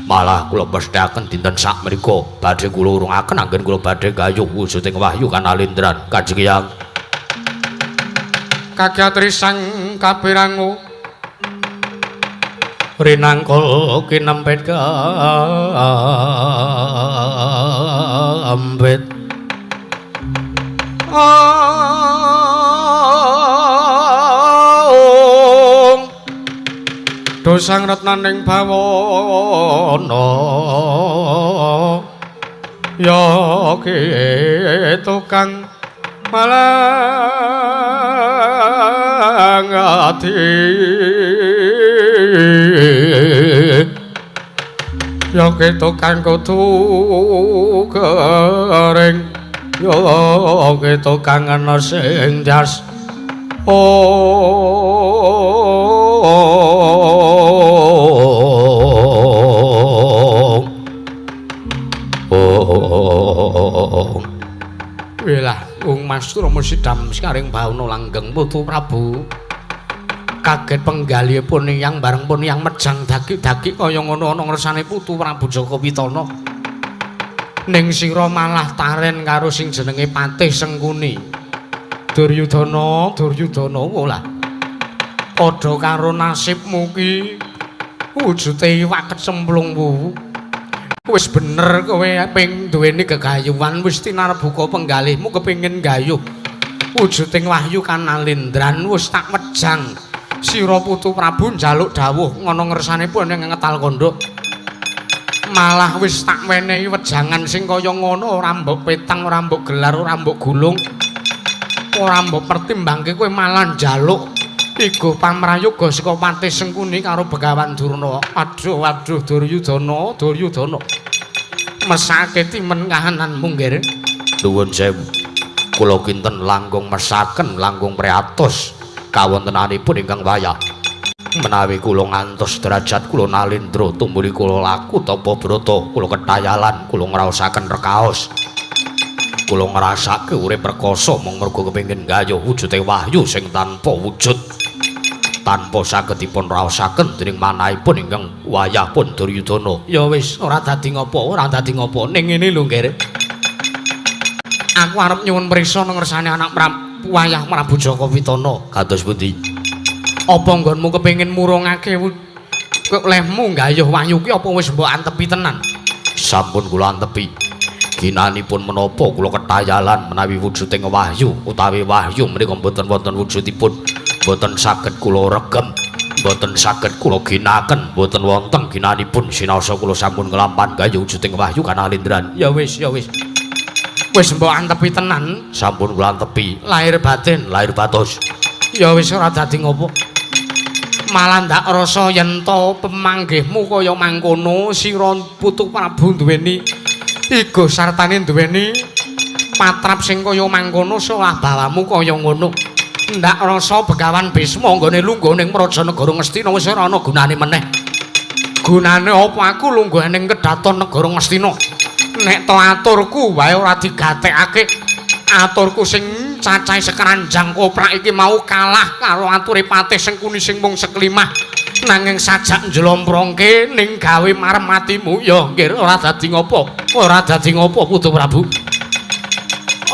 malah kula mesthekaken dinten sakmenika badhe kula urungaken anggen kula badhe gayuh wujuding wahyu kanalendran. Kanjeng Hyang kagyatri sang kapirangu rinangkul kinempet kambet dosang retnaning bawana ya ki tukang malang ati ya ki tukang kudu kering ya ki tukang ana sing jas. Wilah wong Mas Rama sidam sekaring bawana langgeng Putu Prabu kaget penggalihipun yang bareng pun yang mejang dagik-dagik kaya ngono ana ngersane Putu Prabu Jaka Pitana. Ning sira malah taren karo sing jenenge Patih Sengkuni. Duryudana, Duryudana lah. Padha karo nasibmu ki wujude iwak kecemplung wuwu. Wis bener kowe ping duweni gegayuhan wis tinarbuka penggalihmu kepengin gayuh wujuding wahyu kanalindran wis tak mejang. Sira Putu Prabu njaluk dawuh ngono ngersane pun ing ngetal kondhok. Malah wis tak wenehi wejangan sing kaya ngono ora mbok petang, ora mbok gelar, ora mbok gulung. Ora mbok pertimbangke kowe malah njaluk igo pamrayoga saka Patih Sengkuni karo Begawan Durna. Aduh aduh Duryudana, Duryudana. Mesake timen kahananmu, Nggir. Nuwun sewu. Kula kinten langkung mesaken, langkung priatos kawontenanipun ingkang wayah. Menawi kula ngantos derajat kula nalindra tumuli kula laku tapa brata, kula ketayalan, kula ngraosaken rekaos. Kula ngrasake urip rekoso mung merga kepengin gayuh wujude wahyu sing tanpa wujud. Tanpa saged dipun raosaken dening manahipun ingkang wayah pun Duryudana. Ya wis, ora dadi ngopo, ora dadi ngopo. Ning ngene lho, Nggir. Aku arep nyuwun prisa nang ngersane anak wayah Prabu Jaka Pitana. Kados pundi? Apa nggonmu kepengin murungake lehmu gayuh wahyu ki apa wis mbok antepi tenan? Sampun kula antepi. Ginanipun menapa kula ketayalan menawi wujuding wahyu utawi wahyu menika mboten wonten wujudipun, mboten saged kula regem, mboten saged kula ginaken, mboten wonten ginanipun sinaosa kula sampun nglampahan gayuh wujuding wahyu kanalindran. Ya wis, ya wis. Wis mbok antepi tenan? Sampun kula antepi. Lahir batin, lahir batos. Ya wis ora dadi ngopo. Malah ndak rasa yen to pemanggihmu kaya mangkono sira putu Prabu duweni igo sartane duweni patrap sing kaya mangkono solah bawamu kaya ngono. Ndak rasa Begawan Bisma nggone lungguh ning Praja Negara Ngastina wis ora ana gunane meneh. Gunane apa aku lungguh ning kedaton Negara Ngastina? Nek to aturku wae ora digatekake. Aturku sing cacahe sekeranjang koprak iki mau kalah karo ature Patih Sengkuni sing mung seklimah. Nanging sajak njlomprongke ning gawe marem atimu. Ya nggih, ora dadi ngopo. Ora dadi ngopo Putu Prabu.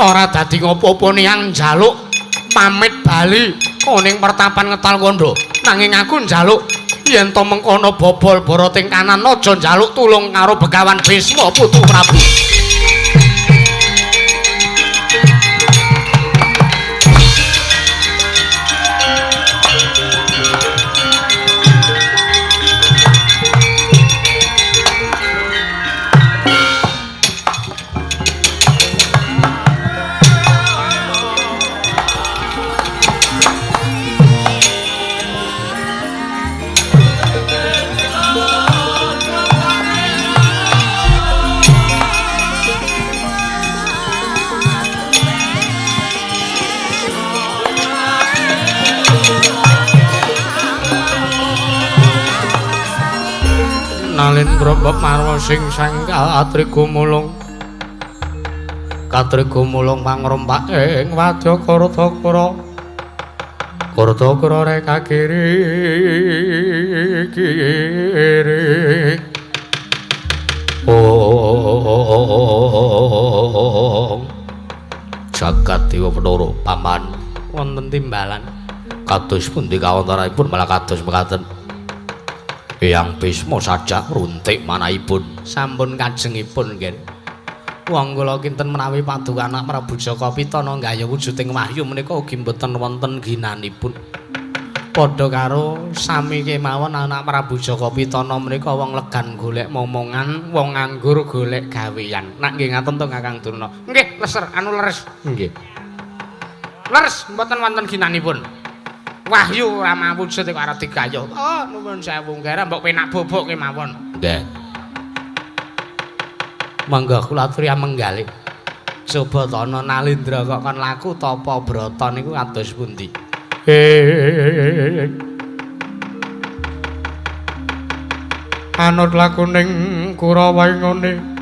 Ora dadi ngopo-opo niyang njaluk pamit bali ning pertapan Ngetal Kandha. Nanging aku njaluk yen to mengkono bobol boroting kanan aja njaluk tulung karo Begawan Bisma Putu Prabu. Nalindra mbok marwa sing sangkal atrigumulung katrigumulung pangrompak ing wadya Kardakara Kardakara reka kiri kiri. Oh jagat dewa Bathara paman wonten timbalan kados pundi kawontenanipun malah kados mekaten. Eyang Bisma sajak runtik manahipun sampun kajengipun nggih. Wong kula kinten menawi paduka anak Prabu Jaka Pitana nggayuh wujuding wahyu menika ugi mboten wonten ginanipun. Padha karo sami kemawon anak Prabu Jaka Pitana menika wong legan golek momongan, wong nganggur golek gawean. Nak nggih ngaten to Kakang Durna? Nggih, leser anu leres. Nggih. Leres mboten wonten ginanipun. Wahyu ora mawujud kok arep digayuh. Oh, nuwun sewu nggih, mbok penak bobok kemawon. Nggih. Monggo kula aturi menggalih. Coba tono Nalindra kok kon laku tapa brata niku kados pundi? Anut lakuning Kurawa ngene.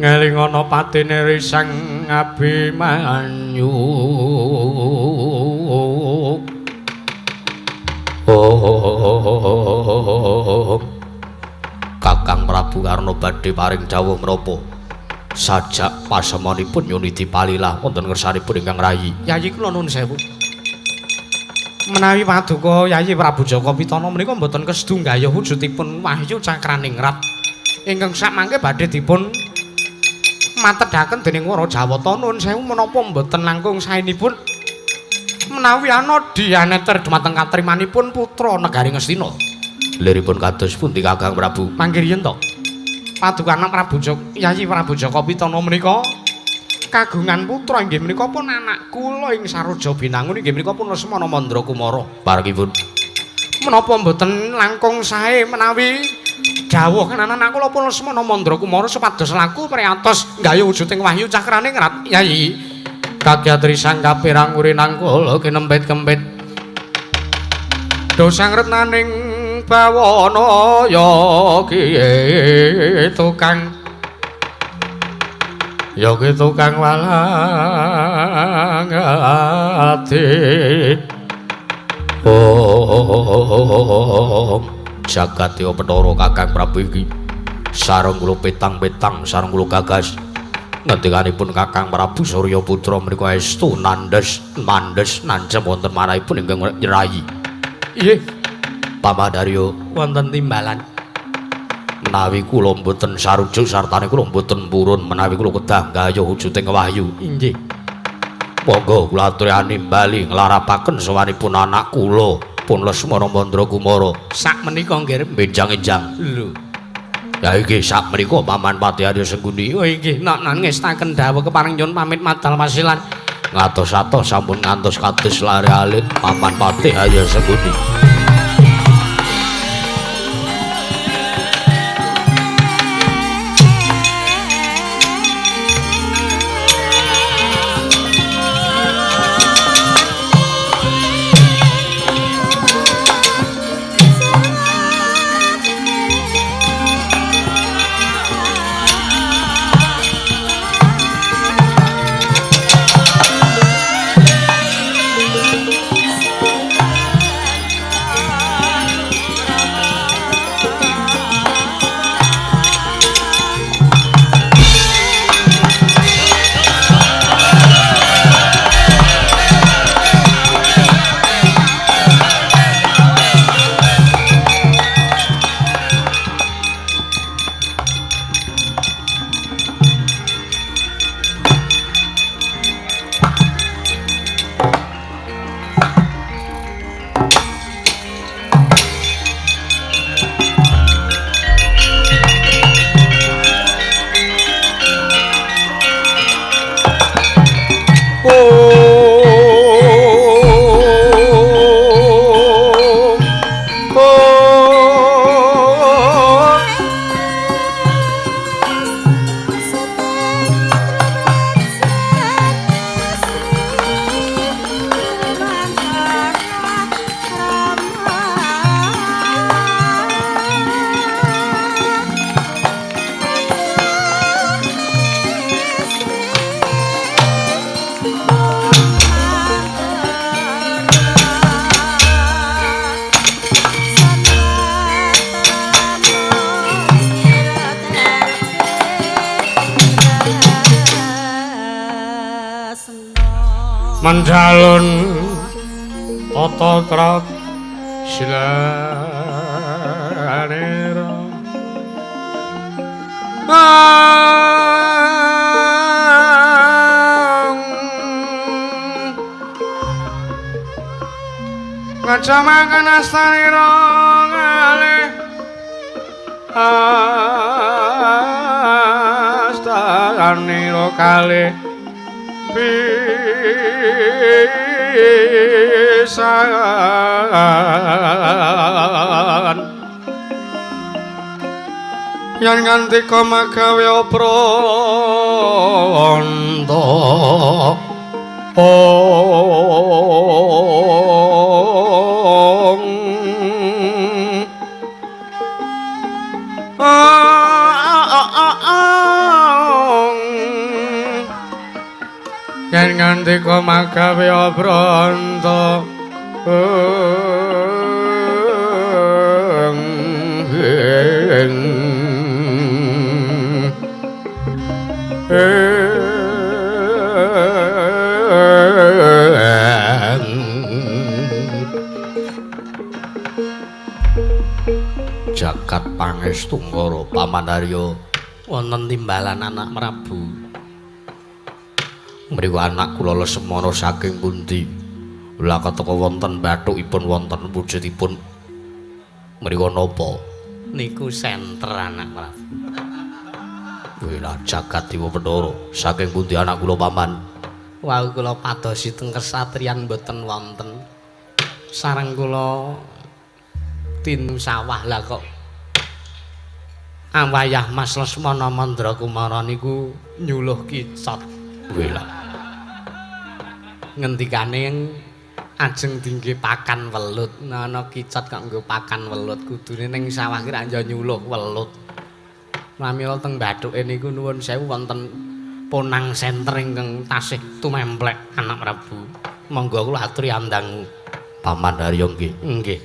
Ngeling ana patine Risang Abimanyu. Oh, Kakang Prabu Karna badhe paring dawuh menapa? Sajak pasemonipun nyuniti palilah wonten ngersanipun ingkang rayi. Yayi kula nuwun sewu. Menawi paduka Yayi Prabu Jaka Pitana menika mboten kesedu nggayuh wujudipun wahyu cakraningrat ingkang sakmangke badhe dipun matedhaken dening Wara Jawata. Nuwun sewu menapa mboten langkung saenipun menawi ana dianeter dumateng katrimanipun putra negari Ngastina. Liripun kados pundi Kakang Prabu? Mangke riyen to. Paduka anak Prabu Jaka, Yayi Prabu Jaka Pitana menika kagungan putra inggih menika pun anak kula ing Saroja Binangun inggih menika pun Lesmana Mandra Kumara. Parengipun menapa mboten langkung sae menawi dawuh anak kula pun Lesmana Mandra Kumara supados laku priyatos nggayuh wujuding wahyu cakrane ngrat Yayi. Kagyatri sang kapirang urinang kula kinempit-kempit dosang retnaning bawana ya ki tukang ya ki tukang walang ati. Om jagat ya Bathara Kakang Prabu iki sareng kula petang-petang sareng kula gagas ngendikanipun Kakang Prabu Surya Putra menika estu nandhes mandhes nancep wonten manahipun ingkang nyerahi. Nggih. Pamandarya wonten timbalan menawi kula mboten sarujuk sartane kula mboten purun menawi kula kedah gayuh wujuding wahyu. Inggih. Monggo kula aturani bali nglarapaken sowanipun anak kula pun Lesmana Mandra Kumara. Sak menika nggih benjang-enjang. Lho. Ya iki sak menika Paman Patih Arya Sengkuni. Oh inggih, nok ngestaken dawuh kepareng nyuwun pamit madal wasilan. Ngatos-atos sampun ngantos kados lare alit Paman Patih Arya Sengkuni. Mencalon tata trat silanira ngecamaken astanira ngalih astanira kalih pisan yen ngantika magawe pranta yen ngantika magawe pranta Jagat pangestu ngara Paman Arya wonten timbalan anak Prabu. Mriku anak kula Lesmana saking pundi? Lah keteka wonten bathukipun wonten wujudipun Mriko napa? Niku senter anak Prabu. Wela jagat Dewa Bathara. Saking pundi anak kula paman? Wau kula padosi teng kesatriyan mboten wonten. Sareng kula tinu sawah lah kok awayah Mas Lesmana Mandra Kumara niku nyuluh kicot. Wela. Ngendikane ajeng dingge pakan welut. Ana kicot kok nggo pakan welut, kudune ning sawah ki ra nyuluh welut. Pramila teng bathuke niku nuwun sewu wonten ponang senter ingkang tasih tumemplek anak Prabu. Monggo kula aturi andangu. Paman Haryo nggih. Nggih.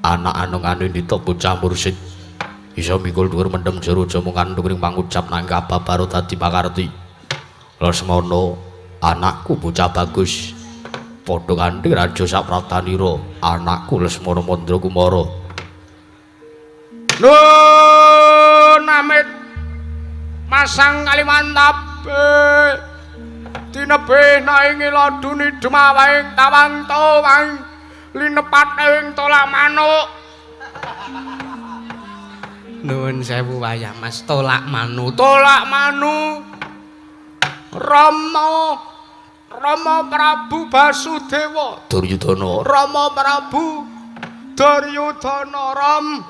Anak anung anindita bocah mursid. Isa mikul dhuwur mendem jero aja mung kandhung ring pangucap nang kababaro dadi pakarti. Lesmana anakku bocah bagus. Padha kanthi raja sapratanira, anakku Lesmana Mandra Kumara. Nun amit masang kalimantabe tinebih naing laduni dumawaing tawang tawang linepat ing tolak manuk. Nuwun sewu wayah Mas, tolak manu, tolak manu. Rama Rama Prabu Basudewa Duryudana. Rama Prabu Duryudana Ram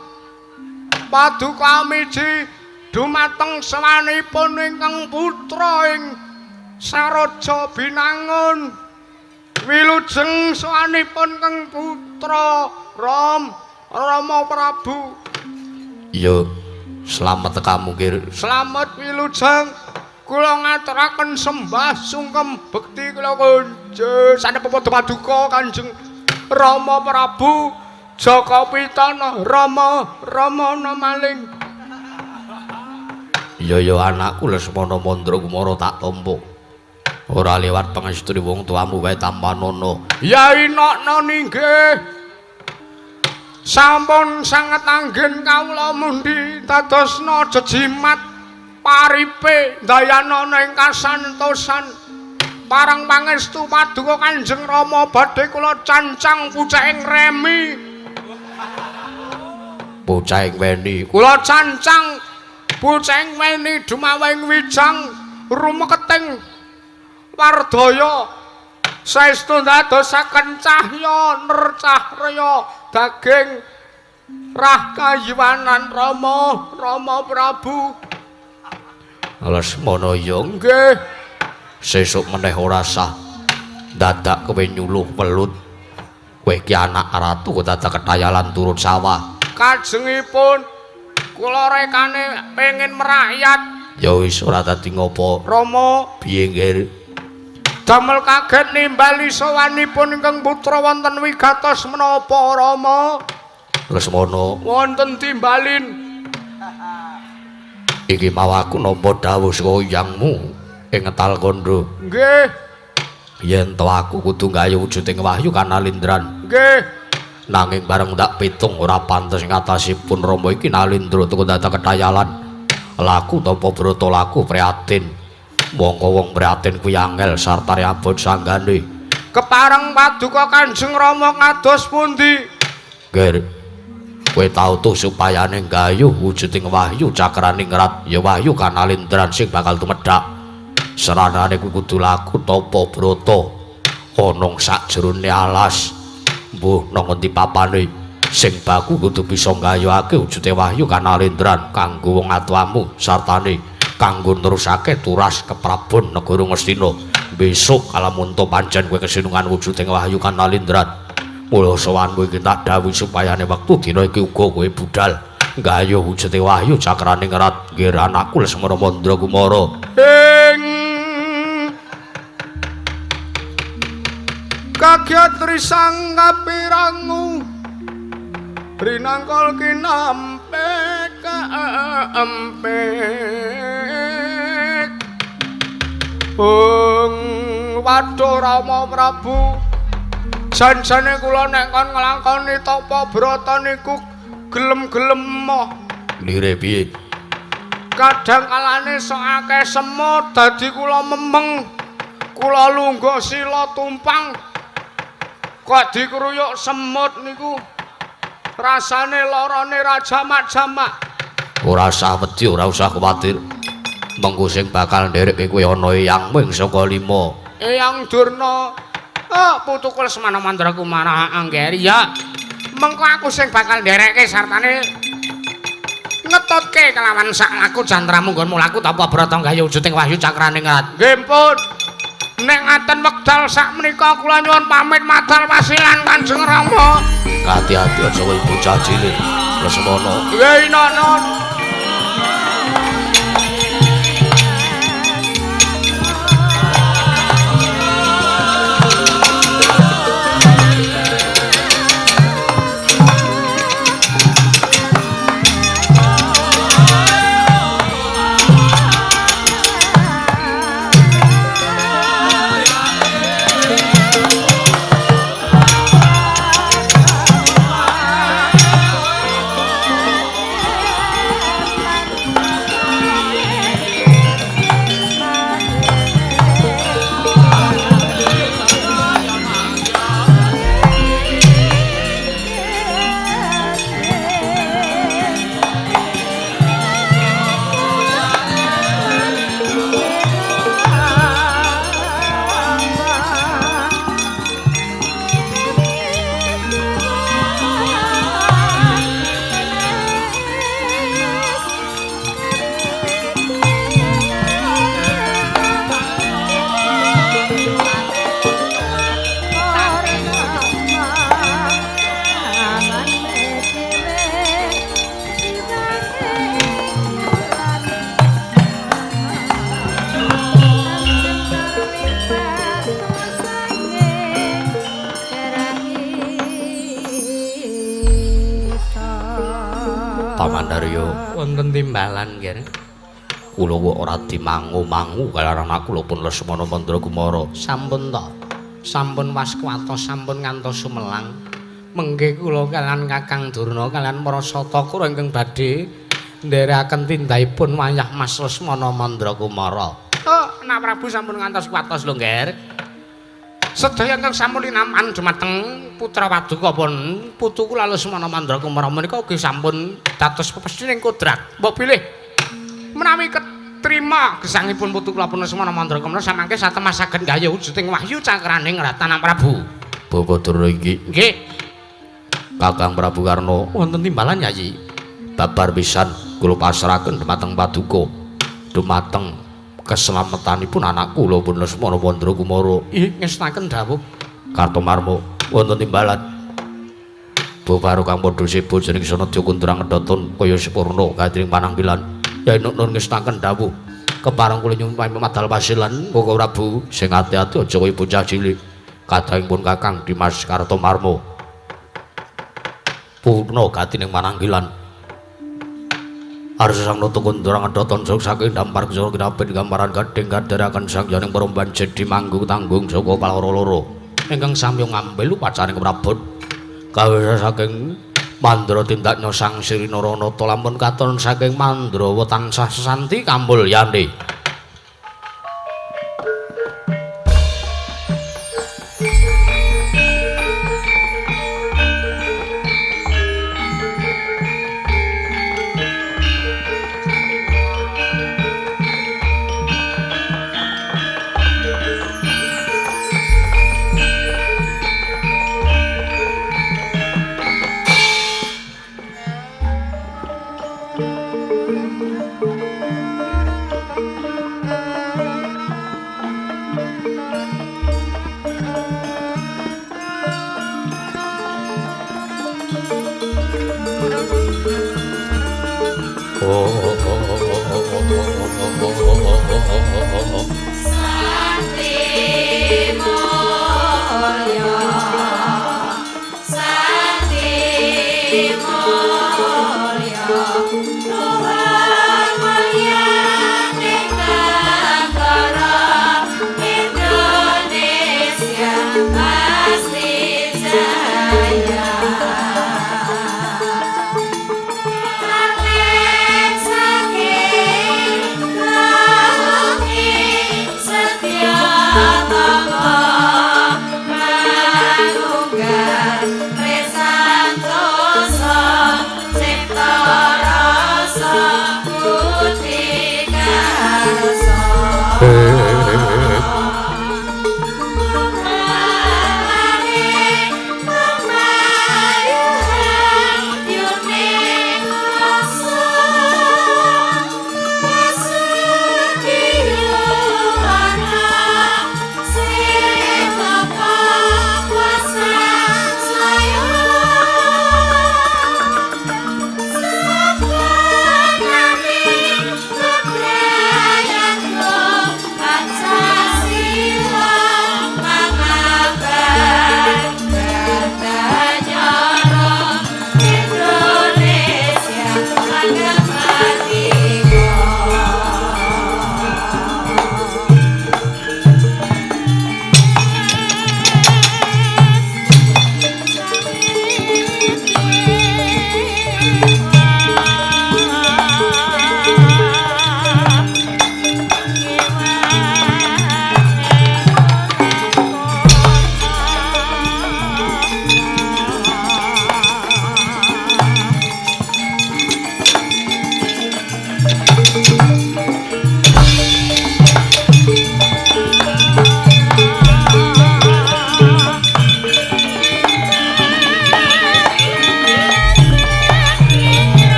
paduka miji dumateng sawanipun ingkang putra ing Saraja Binangun. Wilujeng sawanipun ingkang putra Ram Rama Prabu. Ya, slamet tekamu Kir. Slamet wilujeng. Kula ngaturaken sembah sungkem bekti kula kunjung sanepa padha paduka Kanjeng Rama Prabu Jaka Pitana Rama Ramana maling. Ya ya anakku Lesmana Mandra Kumara tak tampa. Ora lewat pangestune wong tuamu wae tampanana. Ya inokno ninggih. Sampun sanget anggen kawula mundi dadosna jejimat paripe ndayanana ing kasantosan. Parang pangestu paduka Kanjeng Rama badhe kula cancang pucahing remi. Pucahing weni. Kula cancang pucahing weni dumawing wijang rumeketing wardaya. Saestu ndadosaken cahya nercahrya daging rah kayiwanan Rama Rama Prabu. Lesmana ya nggih. Sesuk meneh ora sah dadak kowe nyuluh welut. Kowe iki anak ratu kok dadak ketayalan turut sawah. Kajengipun kula rekane pengin merakyat. Ya wis ora dadi ngopo. Rama piye nggih? Damel kaget nimbali sowanipun ingkang putra wonten wigatos menapa Rama? Lesmana wonten timbalin. Iki mau aku nampa dawuh saka yangmu ing Ngetal Kandha. Nggih. Yen to aku kudu gawe wujuding wahyu kanalindran. Nggih. Nanging bareng tak pitung ora pantes ngatasipun Rama iki nalindra tuku dadak ketayalan. Laku tapa brata laku prihatin. Mongko wong prihatin kuwi angel sartane abot sanggane. Kepareng paduka Kanjeng Rama kados pundi? Nggih. Kowe tau tuh supayane gayuh wujuding wahyu cakraningrat ya wahyu kanalindran sing bakal tumedhak. Seranane kuwi kudu laku tapa brata ana sakjerone alas. Mbuh nang ngendi papane sing baku kudu bisa nggayuhake wujude wahyu kanalindran kanggo wong atuamu sartane kanggo nerusake turas keprabon negara Ngastina. Besok kalamunta pancen kowe kesinungan wujuding wahyu kanalindran. Mula sowanmu iki tak dawuhi supayane wektu dina iki uga kowe budal nggayuh wujude wahyu cakraningrat. Nggih anakku Lesmana Mandra Kumara. Ing kagyat risang kapirangu rinangkal kinampe kaempek. Bung waduh Rama Prabu, jan-jane kula nek kon nglakoni tapa brata niku gelem-gelem moh. Lire piye? Kadang kalane sok akeh semut dadi kula memeng. Kula lungguh sila tumpang. Kok dikruyuk semut niku. Rasane larane ra jamak-jamak. Ora usah wedi, ora usah kuwatir. Mengko sing bakal nderekke kowe ana eyang ming saka 5. Eyang Durna. Oh, putuku Lesmana Mandra Kumara Anggeri ya. Mengko aku sing bakal nderekke sartane ngetutke kelawan sak laku jantramu nggonmu laku tapa brata gawe wujuding wahyu cakraning rat. Nggih pun. Nek ngaten wekdal sak menika kula nyuwun pamit madal wasilan Kanjeng Rama. Ati-ati aja kowe bocah cilik Lesmana. Nggih nono. Paman Daryo, Wonten timbalan nggih. Kula kok ora dimangu-mangu kalaran anak kula pun Lesmana Mandra Kumara. Sampun to. Sampun waskuwatos, sampun ngantos sumelang. Mengke kula kalian Kakang Durna kalian para satakura ingkang badhe nderekaken tindakipun wayah Mas Lesmana Mandra Kumara. Oh, Nak Prabu sampun ngantos kuwatos lho, Ngger. Sedaya ingkang sampun linampan dumateng putra paduka pun putu kula Lesmana Mandra Kumara menika ugi sampun dados pepesthing kodrat. Mbok bilih menawi ketrima gesangipun putu kula pun Lesmana Mandra Kumara samangke satemah saged gayuh wujuding wahyu cakraning Ratan Prabu. Bapak Durna iki. Nggih. Kakang Prabu Karna, Wonten timbalan Yayi. Babar pisan kula pasrahaken dumateng paduka. Dumateng keslametanipun anak kula pun Lesmana Mandra Kumara. Ih, ngestaken dawuh. Kartomarma wonten timbalan. Boparo kang padha seba jeneng Sanadya Kundrang Kedhaton kaya sepurna kadring pananggilan. Yai Nur ngestaken dawuh. Kepareng kula nyuwun pamit madal pasilan Koko Prabu sing ati-ati aja kaya bocah cilik. Kadangipun Kakang Dimas Kartomarma. Purna gatining pananggilan. Arsa sang nata Kundrang Kedhaton saking dampar ksara kinapit gambaran gading kadheraken sang janing peromban jedi manggung tanggung saka paloro loro. Ingkang samya ngambil upacaring keprabon. Kawisa saking Mandra tindaknya Sang Sri Naranata lamun katon saking Mandrawa tansah sesanti kamulyane.